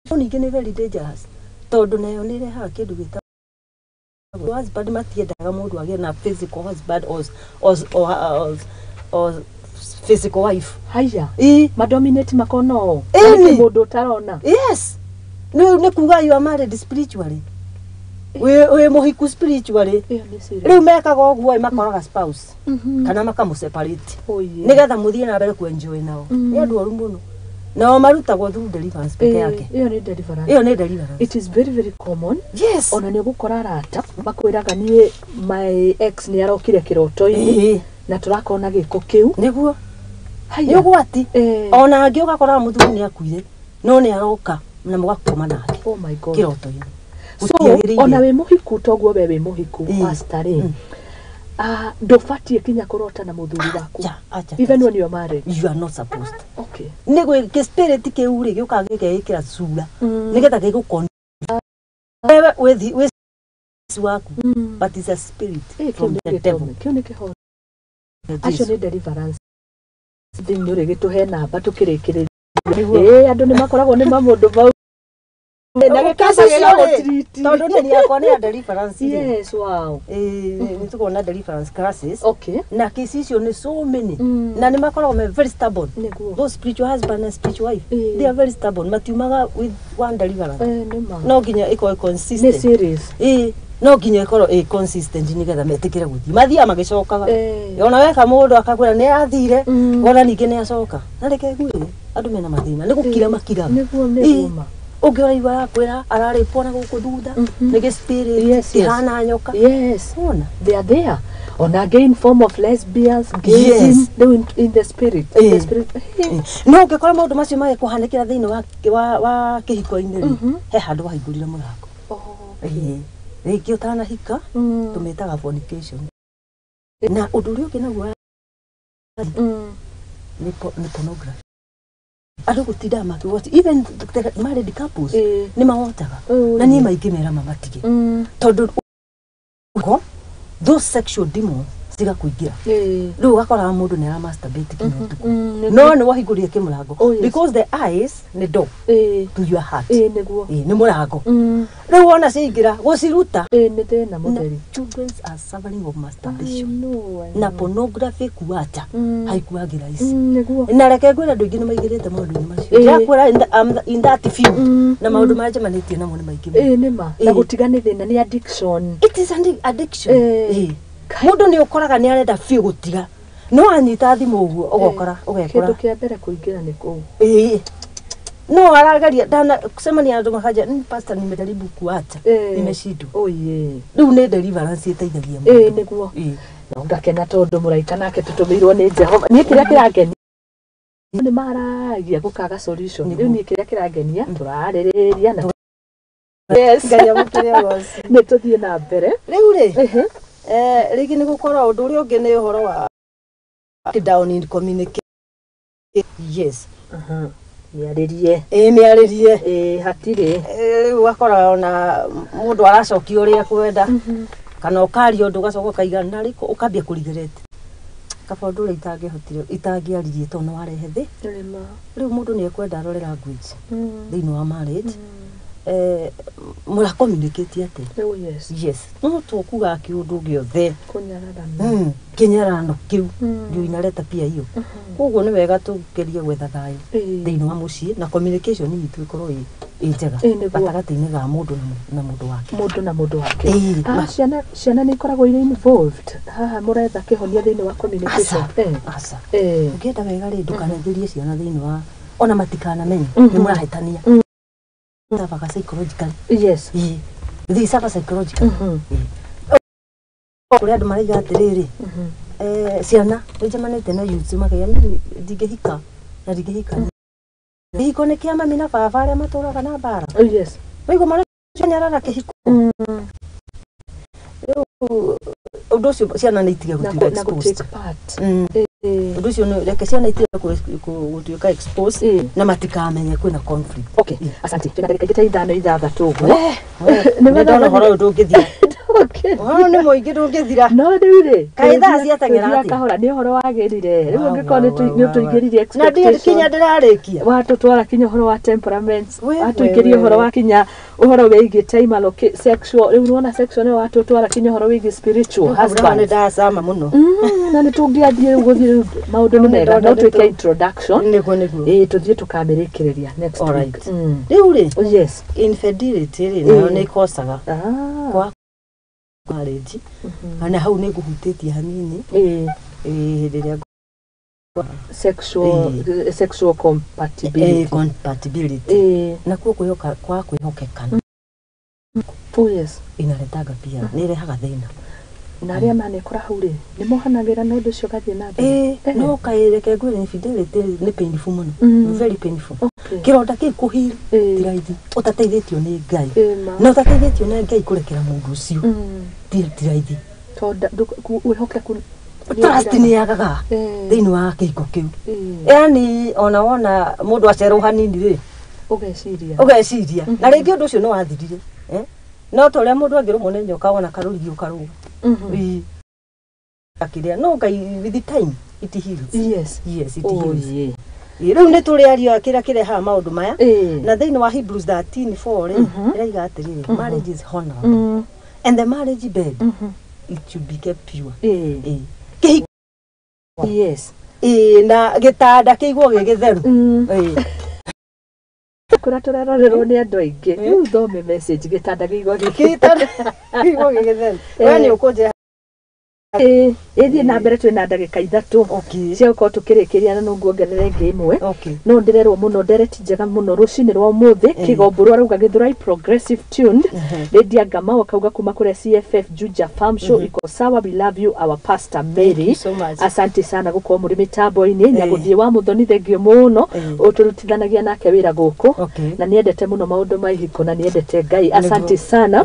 No ningĩ nĩ very dangerous tondũ nayo nĩ ĩrehaga kĩndũ gĩtagwo husband matiendaga mũndũ agĩe na physical husband or physical wife. Haiya. Ĩĩ. Madominate makona ũũ. Ĩni. Nĩkĩ mũndũ ũtarona. Yes. Nĩ kuga you are married spiritually. Wĩ mũhiku spiritually. Ĩyo nĩ serious. Rĩu mekaga ũguo ĩ makoraga spouse kana makamũ separate. Oh, yeah. Nĩgetha mũthiĩ na mbere kũ-enjoy nao. Nĩ andũ oru mũno. Nao marutagwo through deliverance peke yake. Ĩyo nĩ deliverance. Ĩyo nĩ deliverance. It is very very common. Yes. Ona nĩ ũgũkora arata makwĩraga niĩ my ex nĩ arokire kĩroto-inĩ Ĩĩ. na tũrakorwo na gĩko kĩu. Nĩguo. Haiya. Nĩ ũgwati. Ĩĩ. Ona angĩ ũgakoraga mũthuri nĩ akuire no nĩ aroka na mũgakoma nake Oh my God. kĩroto-inĩ. So Gũtiagĩrĩire. ona wĩ mũhiku toguo we wĩ mũhiku Ĩĩ. pastor rĩ, ndũbatiĩ kinya kũrota na mũthuri waku. Acha, acha, Even acha. when you are married. You are not supposed. Okay. Nĩ gwĩ kĩ spirit kĩu rĩ gĩũkaga gĩkeĩkĩra cura nĩgetha gĩgũkon wewe wĩ waku, but it's a spirit Ĩĩ, kĩu from nĩ the devil. gĩtũmi. Kĩu nĩ kĩhoto. Acio nĩ deliverance. Thing nĩ ũrĩgĩtũhe namba tũkĩrĩkĩrĩria. Ĩĩ andũ nĩ makoragwo nĩ mamũndũ mau. Na gĩkambagĩra gũtiriti. Tondũ niĩ yakwa nĩ ya deliverance rĩ. Yes, wow. Ĩĩ, nĩ tũkoragwo na deliverance classes. Okay. Na kesi icio nĩ so many na nĩ makoragwo me very stubborn. Nĩguo. Those spiritual husband and spiritual wife, Ĩĩ. they are very stubborn, matiumaga with one deliverance. Nĩ ma. No nginya ĩkorwo Nĩ consistent. serious. Ĩĩ, no nginya ĩkorwo ĩ consistent nĩgetha metĩkĩre gũthiĩ mathiaga magĩcokaga. Ĩĩ. Ona weka mũndũ akakwĩra nĩ athire, wona ningĩ nĩ acoka. Na reke ngwĩre andũ mena mathĩna nĩ gũkira makiraga. Nĩguo Ĩĩ. nĩguo ma. Ũngĩ ũraigua arakwĩra ararĩpwo na gũkũ thutha nĩ gĩ spirit Yes, yes. kĩhana nyoka. Yes. Wona? They are there. Ona again in form of lesbians, gayism, Yes. they in the spirit. In the Eh. spirit. Eh. No ũngĩkora maũndũ macio magĩkũhanĩkĩra thĩinĩ wa kĩhiko-inĩ rĩ, he handũ wahingũrire mũrango. Oh. Ĩĩ. Rĩngĩ ũtanahika tũmĩtaga fornication. Na ũndũ ũrĩa ũngĩ naguo nĩ pornography. Andũ gũtindaga makĩwatch even the married couples Eh. nĩ mawotaga. Oh, Na niĩ maingĩ mera mamatige. Tondũ those sexual demons cigakũingĩra. Eh. Rĩu ũgakoraga mũndũ nĩ ara masturbate nginya ũtukũ. Nĩguo. No nĩ wahingũrire kĩmũrango. Oh, yes. Because the eyes nĩ door Eh. to your heart. Nĩguo. Ĩĩ, nĩ mũrango. Rĩu wona ciaingĩra gũciruta. Nĩ thĩna Na mũtheri. children are suffering of I masturbation. know, I Na know. pornography kuacha haikuagĩra ici. Nĩguo. Na reke ngwĩre andũ aingĩ nĩ maingĩrĩte maũndũ-inĩ macio. Ĩĩ. Ndĩrakwĩra in that field. Na maũndũ marĩa njemanĩtie namo nĩ maingĩ mũno. Nĩ ma. Na Ĩĩ. gũtiga nĩ thĩna, nĩ addiction. It is an addiction. Ĩĩ. Ĩĩ. Mũndũ nĩ ũkoraga nĩ arenda biũ gũtiga. No anyita thimũ ũguo ũgokora ũgekora. Kĩndũ kĩa mbere kũingĩra nĩ kũu. Ĩĩ. No arageria ndana kucemania na andũ makaja pastor nimejaribu kuacha. Nimeshindwa. Oh, yeah. Rĩu nĩ deliverance ĩteithagia Ĩĩ mũndũ. nĩguo. Ĩĩ. Na ngakena tondũ mũraika nake tũtũmĩirwo nĩ Jehova. Niĩ kĩrĩa kĩrangenia nĩ maragia gũkaga solution. Nĩguo. Rĩu niĩ kĩrĩa kĩrangenia tũrarĩrĩria na Yes. Ngai amũkĩre ũgoci. Nĩ tũthiĩ na mbere. Rĩu rĩ, rĩngĩ nĩ gũkorwo ũndũ ũrĩa ũngĩ nĩ ũhoro wa down in communication. Yes. Mĩarĩrie. Ĩĩ mĩarĩrie. Ĩĩ hatirĩ. Rĩu ũgakora ona mũndũ aracokia ũrĩa ekwenda kana ũkaria ũndũ ũgacoka ũkaiga narĩkũ ũkambia kũregret. Kaba ũndũ ũrĩa itangĩhotire itangĩaririe tondũ nĩ warehe thĩ. Nĩma. Rĩu mũndũ nĩ ekwenda arore language thĩinĩ wa marriage. Mũra communicate atĩa? Oh yes. Yes. No tũkuga kĩũndũ gĩothe. Kũnyararana. Kĩnyarano kĩu ndio inaleta pia hiyo. Koguo nĩ wega tũgerie gwetha thayũ thĩinĩ wa mũciĩ na communication itũ ĩkorwo ĩ njega Ĩĩ, nĩguo. gatagatĩ-inĩ ga mũndũ na mũndũ wake. Mũndũ na mũndũ wake. Ĩĩ, Ah, ciana nĩ ikoragwo irĩ involved. Haha mũretha kĩhonia thĩinĩ wa communication. Aca. Aca. Ũngĩenda wega rĩ ndũkanaingĩrie ciana thĩinĩ wa ona matikanamenye nĩ mũrahĩtania. Suffer psychologically. Yes. Ĩĩ. They suffer psychologically. Kũrĩ andũ maraiga atĩrĩrĩ, ciana nĩ njemanĩtie na youths makaiga mimi ndingĩhika na ndingĩhika. Kĩhiko nĩ kĩa mami na baba arĩa matũraga na mbara. Oh yes. Waigua maranyarara kĩhiko. Rĩu ũndũ ũcio ciana nĩ itige Na gũtuĩka na gũ exposed. take part. Ũndũ ũcio reke ciana itige gũtuĩka exposed na matikamenye kwĩna conflict. Okay, asante. Twĩna ndagĩka ingĩ ta ithano ithathatũ ũguo. Nĩ ndona ũhoro ũyũ ndũngĩthira. Okay. Ũhoro nĩ mũingĩ ndũngĩthira. No rĩu rĩ, Kaĩ thaa ciateng'era tũthiaga atĩa? kahora nĩ ũhoro wagĩrire. Rĩu ũngĩkorwo nĩ ũtũingĩririe Na ndiĩ kinya ndĩrarĩkia. Watũtwara kinya ũhoro wa temperaments, We, watũingĩria we, ũhoro we. wa kinya ũhoro wĩgiĩ time sexual, rĩu nĩwona sexual nĩyo watũtwara kinya ũhoro wĩgiĩ spiritual Nĩ husband. ndacama mũno. Na nĩ tũngĩathiĩ rĩu gũthiĩ rĩu maũndũ nĩ mega, no twĩke introduction. Nĩguo nĩguo. Ĩĩ tũthiĩ tũkamĩrĩkĩrĩria next All week. right. Rĩu rĩ, Oh, yes. infidelity rĩ nayo Ĩĩ. nĩ ĩkocaga Ah. kwa marriage. Na hau nĩ ngũhutĩtie hanini Ĩĩ. hĩndĩ ĩrĩa Sexual compatibility. Compatibility. Ĩĩ. Nakuo kwĩhoka kwa kwĩhokekana Oh yes. inaretaga pia nĩ ĩrehaga thĩna. Na arĩa manekora hau rĩ, nĩ mohanagĩra na ũndũ ũcio ũgathiĩ na mbere. Ĩĩ, no kaĩ reke ngwĩre infidelity nĩ painful mũno. Very painful. Okay. Kĩronda kĩu kũheal ti raithi ũtateithĩtio nĩ Ngai. Na ũtateithĩtio nĩ Ngai kũrekera mũndũ ũcio ti raithi. Tondũ wĩhokeku Trust nĩ yagaga thĩinĩ wa kĩhiko kĩu. Yaani ona wona mũndũ acerwo hanini rĩ, ũgeciria. Ũgeciria. Na rĩngĩ ũndũ ũcio nĩ wathirire. No ta ũrĩa mũndũ angĩrũmwo nĩ nyoka wona karũrigi ũkarũga. Ĩĩ. Akĩrĩa no Ngai with the time it heals. Yes. Yes, it Oh, heals. yeah. Ĩĩ, rĩu nĩ tũrĩ ario kĩrĩa kĩrehaga maũndũ maya. Ĩĩ. Na thĩinĩ wa Hebrews 13:4 rĩ, ĩraiga atĩrĩrĩ, marriage is honorable. And the marriage bed, it should be kept pure. Ĩĩ. Ĩĩ. Kĩhiko. Yes. Ĩĩ, na gĩtanda kĩigwo gĩ gĩtheru. Ĩĩ. Kũrĩa tũrerorerwo nĩ andũ aingĩ. Rĩu thome message gĩtanda kĩigwo gĩ Gĩtanda kĩigwo gĩ gĩtheru. We nĩ ũkũnjĩra Ĩthiĩ na mbere, twĩna ndagĩka 3 cia gũkorwo tũkĩrĩkĩria, na no nguongerere ĩngĩ ĩmwe. No ndĩrerwo mũno ndereti njega mũno rũcinĩ rwa ũmũthĩ. Kĩgombũrũ arauga Gĩthũrai progressive tuned. Lydia Ngamau akauga kuma kũrĩa CFF Juja Farm Show iko sawa, we love you our Pastor Mary. You so much. Asante sana gũkorwo mũrĩ mĩtambo-inĩ. Nyagũthiĩ wa Mũthoni, thengio mũno, ũtũrutithanagia nake wĩra gũkũ na nĩendete mũno maũndũ ma ihiko na nĩendete Ngai, asante sana.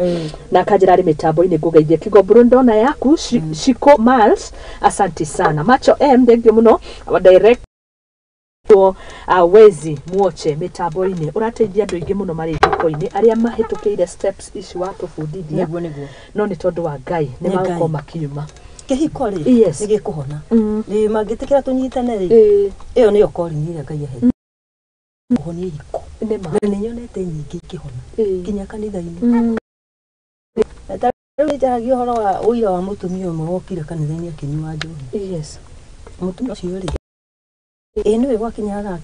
Na akanjĩra arĩ mĩtambo-inĩ, ngũgeithie Kĩgombũrũ, ndona yaku. Shiko Miles, asante sana. Macho M, thengio mũno, our direct wezi muoche mĩtambo-inĩ, ũrateithia andũ aingĩ mũno marĩ ihiko-inĩ arĩa mahĩtũkĩire steps ici watũbundithia. Nĩguo, nĩguo. No nĩ tondũ wa Ngai nĩ Nĩ Ngai. magũkorwo makiuma. Kĩhiko rĩ, nĩ gĩkũhona. Nĩ mangĩtĩkĩra tũnyitane rĩ, ĩyo nĩyo calling ĩrĩa Ngai ahete, kũhonia ihiko. Nĩ ma. Na nĩ nyonete nyingĩ ikĩhona nginya kanitha-inĩ. Na ta rĩu nĩ njaragia ũhoro wa ũira wa mũtumia ũmwe wokire kanitha-inĩ akĩnyua njohi. Mũtumia ũcio rĩ, ĩ nĩwe gwakinya thaa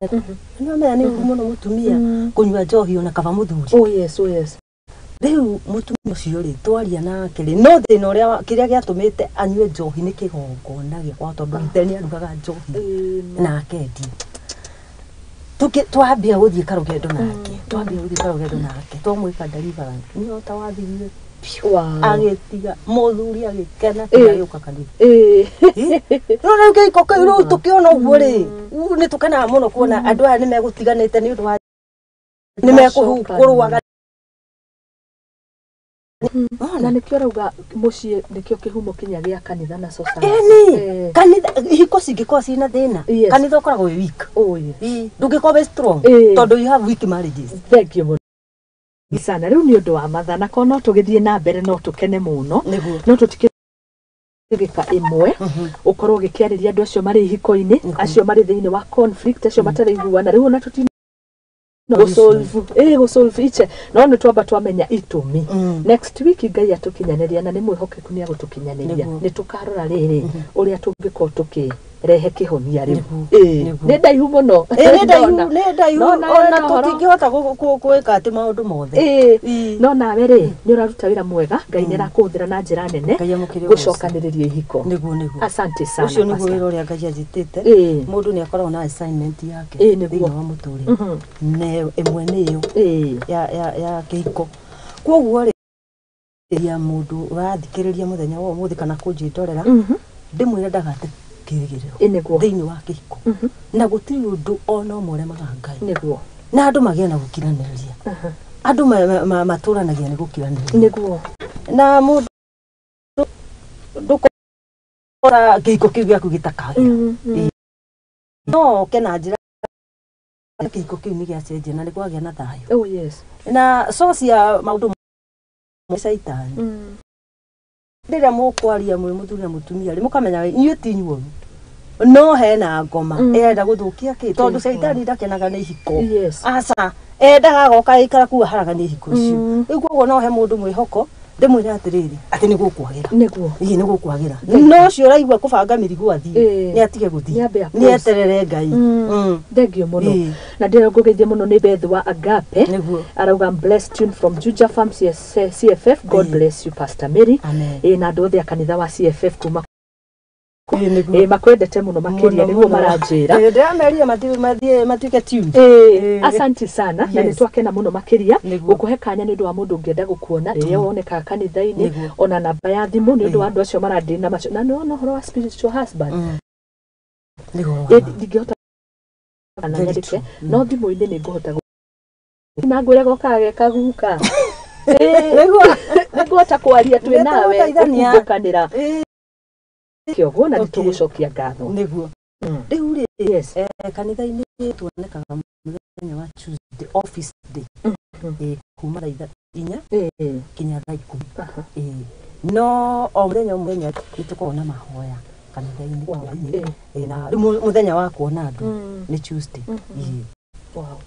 9, nĩ wamenya nĩ ũru mũno mũtumia kũnyua njohi ona kaba mũthuri. Oh yes, oh yes. Rĩu mũtumia ũcio rĩ, twaria nake rĩ, no thĩna ũrĩa kĩrĩa gĩatũmĩte anyue njohi nĩ kĩgongona gĩakwa, tondũ ithe nĩ arugaga njohi na akendia. Twambia gũthiĩ karũgendo nake, twambia gũthiĩ karũgendo nake, twamwĩka deliverance, nyota wathirire biũ. Agĩtiga mũthuri agĩkena kinya agĩũka kanitha. No rĩu kĩhiko kĩu, rĩu tũkĩona ũguo rĩ, nĩ tũkenaga mũno kuona andũ aya nĩ megũtiganĩte nĩ ũndũ wa nĩ mekũrũaga. Na nĩkĩo ũrauga mũciĩ nĩkĩo kĩhumo kinya gĩa kanitha na society. Ĩni kanitha, ihiko cingĩkorwo ciĩna thĩna, kanitha ũkoragwo wĩ weak. Oh yes. Ndũngĩkorwo wĩ strong tondũ you have weak marriages. Thank you mũno sana. Rĩu nĩ ũndũ wa mathaa, korwo no tũgĩthiĩ na mbere no tũkene mũno. No tũtikĩ ndagĩka ĩmwe ũkorwo ũgĩkĩarĩria andũ acio marĩ ihiko-inĩ, acio marĩ thĩinĩ wa conflict, acio mataraiguana rĩu, ona tũtina gũsolve, gũsolve iche, no nĩ twamba twamenya itũmi. Next week Ngai atũkinyanĩria, na nĩ mwĩhokeku nĩ agũtũkinyanĩria, nĩ tũkarora rĩrĩ ũrĩa tũngĩkorwo tũkĩrehe kĩhonia rĩu. Nĩ ndaihu mũno. Ĩ, nĩ ndaihu. Ndona. Nĩ ndaihu. No nawe ona na ũhoro- tũtingĩhota gwĩka atĩ maũndũ mothe. No nawe rĩ, nĩ ũraruta wĩra mwega, Ngai nĩ arakũhũthĩra na njĩra nene Ngai amũkĩre ũgoci. gũcokanĩrĩria ihiko. Nĩguo, nĩguo. Asante sana, Ũcio nĩguo Pastor. wĩra ũrĩa Ngai anjĩtĩte. Mũndũ nĩ akoragwo na assignment yake thĩinĩ wa mũtũrĩre, na ĩmwe nĩ ĩyo ya kĩhiko. Koguo rĩ, ya mũndũ ũrathikĩrĩria mũthenya wa ũmũthĩ kana kũnjĩndorera, ndĩmwĩre ndagate kĩrĩgĩrĩro thĩinĩ wa kĩhiko, na gũtirĩ ũndũ ona ũmwe ũremaga Ngai. Na andũ magĩe na gũkiranĩrĩria. Andũ matũranagia nĩ gũkiranĩrĩria. Na mũndũ ndũkora kĩhiko kĩu gĩaku gĩtakagĩra, no oke na njĩra kĩhiko kĩu nĩ gĩacenjia na nĩ kwagĩa na thayũ. Na source ya maũndũ nĩ caitani. Rĩrĩa mũkwaria mwĩ mũthuri na mũtumia rĩ, mũkamenya inyuĩ ti inyuoru, no hena ngoma ĩrenda gũthũkia kĩ, tondũ Kĩhiko. Caitani ndakenaga nĩ ihiko. Aca, endaga agoka aikara kuu aharagania ihiko icio. Rĩu koguo no he mũndũ mwĩhoko, ndĩmwĩre atĩrĩrĩ, atĩ nĩ gũkwagĩra. Ĩĩ, nĩ gũkwagĩra, no ũcio ũraigua kũbanga mĩrigo athiĩ, nĩ atige gũthiĩ. Nĩ ambe Nĩ eterere Ngai. Thengio mũno. Na ndĩrĩa ngũgeithie mũno nĩ Beth wa Agape. Arauga, "Blessed tune from Juja Farm CS, CFF. God bless you, Pastor Mary." Amen. Na andũ othe a kanitha wa CFF kuma Ĩĩ, nĩguo. Makwendete mũno makĩria. Mũno, Nĩguo mũno. maranjĩra. Ndĩramerire mathiĩ matuĩke tuned. Asante sana, na nĩ twakena mũno makĩria gũkũhe kanya nĩ ũndũ wa mũndũ ũngĩenda gũkuona rĩrĩa wonekaga kanitha-inĩ, ona namba ya thimũ nĩ ũndũ wa andũ acio marandĩ na macio, na nĩ wona ũhoro wa spiritual husband. Nĩguo. Ndingĩhota kana Very nyandĩke, true. No thimũ-inĩ nĩ ngũhota na ngwĩre gokaga gekaguka. Nĩ ngũhota kwaria twĩ Nĩ nawe, tũgũteithania. gũkumbũkanĩra kĩoguo, na nĩ tũgũcokia ngatho. Nĩguo. Rĩu rĩ, kanitha-inĩ tuonekaga mũthenya wa Tuesday, office day, kuma thaa 4 nginya thaa 10. No o mũthenya, o mũthenya nĩ tũkoragwo na mahoya kanitha-inĩ hwaĩ-inĩ. Na rĩu mũthenya wa kuona andũ nĩ Tuesday.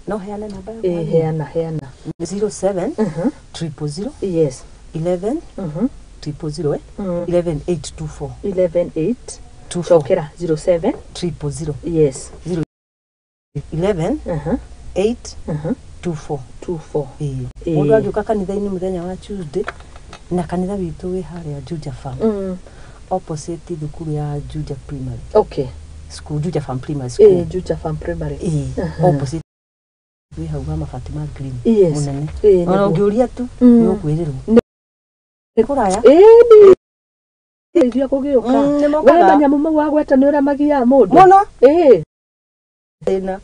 No heane namba yakwa Ĩĩ, thimũ? Heana, heana. Nĩ 07 000 11 000 11 824. 11 8 24. Cokera, 07 000. 0 11 8 24. 24. Mũndũ angĩũka kanitha-inĩ mũthenya wa Tuesday, Na kanitha witũ wĩ harĩa Juja Farm, opposite thukuru ya Juja Primary School, Juja Farm Primary School. Juja Farm Primary. Ĩĩ, opposite wĩ hau ha mabati ma green mũnene. Ona ũngĩũria tu nĩ ũkwĩrĩrwo. Nĩ kũraya. Ĩĩ, iria gũgĩũka. Nĩ We mokaga. Manyamũ mau wagweta nĩ ũrĩa magiaga mũndũ. Mũno. Ĩĩ. Thĩna.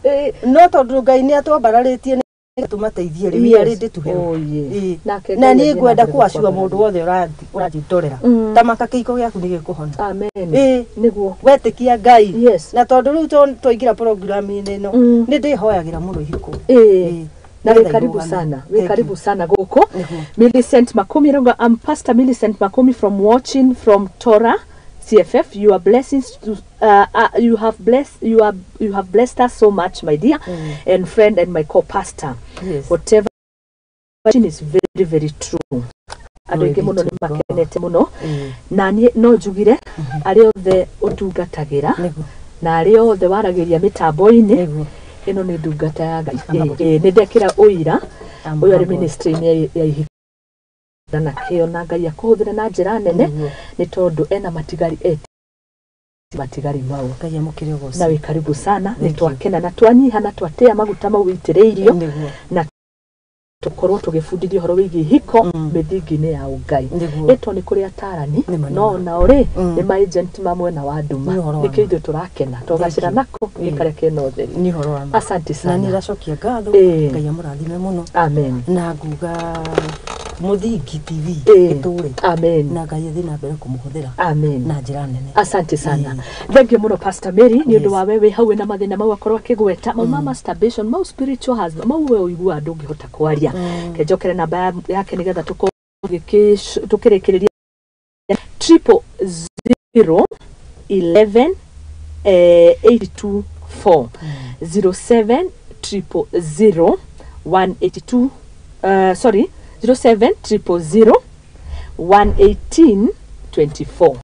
No tondũ Ngai nĩ atwambararĩtie nĩ tũmateithie rĩ, we are ready to help. Oh, yes. Ĩĩ. Nake Na Ngai niĩ athiĩ na ngwenda mbere kũacua gũkwambarara. Mũndũ wothe ũrandorera, tamaka kĩiko gĩaku nĩ gĩkũhona. Amen. Ĩĩ. Nĩguo. Wetĩkia Ngai. Na tondũ rĩu twaingĩra programu-inĩ ĩno, nĩ ndĩhoyagĩra mũno ihiko. Ĩĩ. Na wĩ Nĩgetha karibu irũgame. sana, wĩ Thank you. karibu sana gũkũ. Nĩguo. Millicent Makumi Rongo, I'm Pastor Millicent Makumi from watching from Tora CFF. You are blessings to you have blessed you are you have blessed us so much, my dear and friend and my co-pastor. Whatever is very very true. Andũ Glory aingĩ be mũno to nĩ God. Makenete mũno na niĩ no njugire arĩa othe ũtungatagĩra na arĩa othe waragĩria mĩtambo-inĩ, ĩno nĩ ndungata ya Ngai. Ĩĩ, nĩ ndekĩra ũira I'm ũyũ arĩ humbled. Ministry-inĩ ya ihiko na kĩo na Ngai akũhũthĩre na njĩra nene, nĩ tondũ ena matigari eti matigari mau. Ngai amũkĩre ũgoci. Na wĩ karibu sana. Nĩ Thank you. Twakena na twanyiha na twatĩa maguta mau witĩrĩirio na tũkorwo tũgĩbundithia ũhoro wĩgiĩ ihiko mĩthingi-inĩ ya ũngai. Ĩto nĩ kũrĩ atarani Nĩma, no nĩma. nao rĩ nĩ ma agent ma mwena wa nduma. Nĩ ũhoro wa Nĩkĩo ma. Ithuĩ tũrakena twagacĩra Thank you. nako nĩ karĩa kena ũtheri. Nĩ ũhoro wa ma. Asante Na sana. nĩ ndacokia ngatho. Ĩĩ. Ngai amũrathime mũno. Amen. Na nguga Mũthingi TV Ĩĩ. ĩtũre Amen. na Ngai athiĩ na mbere kũmũhũthĩra Amen. na njĩra nene. Asante sana, thank you muno Pastor Mary nĩ ũndũ wa we wĩ hau wĩna mathĩna mau akorwo akĩgweta mau ma masturbation, mau spiritual husband mau we ũiguaga ndũngĩhota kwaria. Ke njokere namba yake nĩgetha tũkorwo tũkĩrĩkĩrĩria: 000 11 82 4 07 000 182, sorry, 07 000 118 24.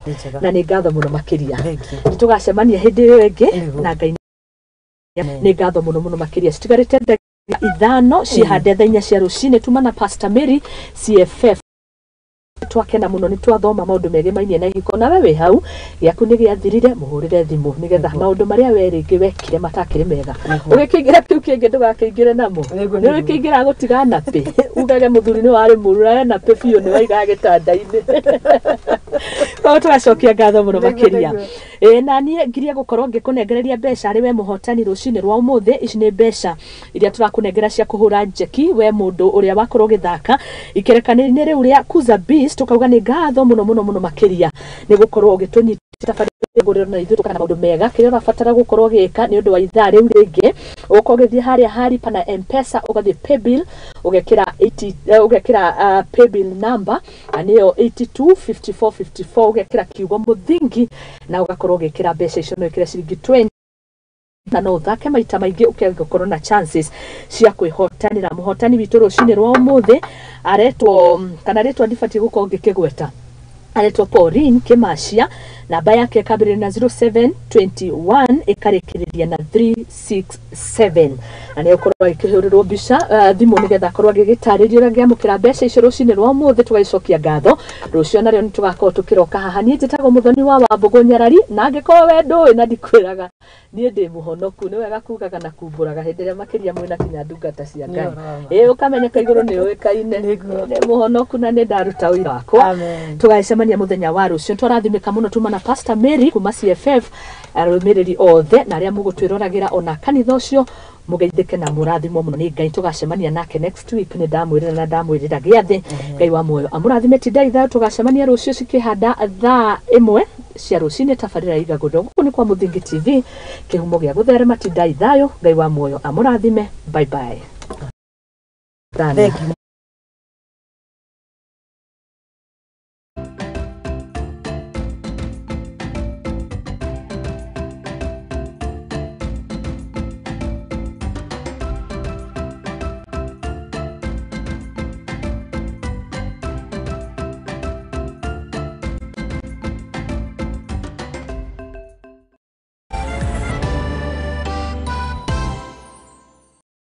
Nĩ njega. Na nĩ ngatho mũno makĩria. Thank you. Nĩ tũgacemania hĩndĩ ĩyo ĩngĩ. Nĩguo. Na Ngai Amen. nĩ ngatho mũno mũno makĩria. Citigarĩte ndagĩka 5 ciĩhande thaa 4 cia rũcinĩ. Tuma na Pastor Mary CFF. Twakena mũno nĩ twathoma maũndũ megemainie na ihiko, nawe wĩ hau gĩaku nĩ gĩathirire, mũhũrĩre thimũ nĩgetha maũndũ marĩa we rĩngĩ wekire matakĩrĩ mega ũgĩkĩingĩra kĩu kĩngĩ ndũgakĩingĩre namo. Nĩguo, Nĩ nĩguo. ũgĩkĩingĩra gũtiga napĩ ugage mũthuri nĩ warĩ mũru arĩ napĩ biũ nĩ waigaga gĩtanda-inĩ. Koguo tũgacokia ngatho mũno Nĩguo, makĩria. nĩguo. Ĩĩ, na niĩ ngirie gũkorwo ngĩkũnengereria mbeca arĩ we mũhotani rũcinĩ rwa ũmũthĩ. Ici nĩ mbeca iria tũrakũnengera cia kũhũra njeki we mũndũ ũrĩa wakorwo ũgĩthaka ikerekana-inĩ rĩu rĩa Kuza Beast. Tũkauga nĩ ngatho mũno mũno mũno makĩria nĩ gũkorwo ũgĩtũnyita tabarĩra na ithuĩ tũkana maũndũ mega. Kĩrĩa ũrabatara gũkorwo ũgĩka nĩ ũndũ wa ithaa rĩu rĩngĩ, ũgũkorwo ũgĩthiĩ harĩa haripa na M-Pesa, ũgathiĩ paybill, ũgekĩra 80, ũgekĩra paybill number na nĩyo 82 54 54, ũgekĩra kiugo mũthingi na ũgakorwo ũgĩkĩra mbeca icio. No ĩkĩre ciringi 20 na no ũthake maita maingĩ ũkĩaga na chances cia kwĩhotanĩra. Mũhotani witũ rũcinĩ rwa ũmũthĩ aretwo, kana rĩtwa ndibatiĩ gũkorwo ngĩkĩgweta, aretwo Pauline Kimacia. Namba yake ĩkambĩrĩria na 0721 ĩkarĩkĩrĩria na 367 na nĩ ũkorwo agĩkĩhũrĩrwo mbica thimũ nĩgetha akorwo agĩgĩtarĩrio ũrĩa angĩamũkĩra mbeca icio rũcinĩ rwa ũmũthĩ. Tũgagĩcokia ngatho rũciũ narĩo nĩ tũgakorwo tũkĩroka haha. Niĩ njĩtagwo Mũthoni wa Wambũgũ Nyarari, na angĩkorwo we ndũĩ na ndikwĩraga niĩ ndĩ mũhonoku, nĩ wega kugaga na kumbũraga hĩndĩ ĩrĩa makĩria mwĩna kinya ndungata cia Nĩ Ngai. ũhoro wa ma. Ĩĩ, ũkamenyeka igũrũ nĩ ũĩkaine. Nĩguo. Nĩ mũhonoku na nĩ ndaruta ũira wakwa. Amen. Tũgacemania mũthenya wa rũciũ. Twarathimĩka mũno tuma na Pastor Mary kuma CFF, arũmĩrĩri othe na arĩa mũgũtwĩroragĩra ona kanitha ũcio, mũgeithĩke na mũrathimwo mũno nĩ Ngai. Tũgacemania nake next week. Nĩ ndamwĩrĩra na ndamwĩrĩra gĩathĩ. Ngai wa muoyo amũrathime. Tindai thayũ. Tũgacemania rũciũ cikĩhanda thaa 1 cia rũcinĩ, tabarĩra igagũrwo. Gũkũ nĩ kwa Mũthingi TV, kĩhumo gĩa gũtherema. Tindai thayũ. Ngai wa muoyo amũrathime. Bye bye. Thank you.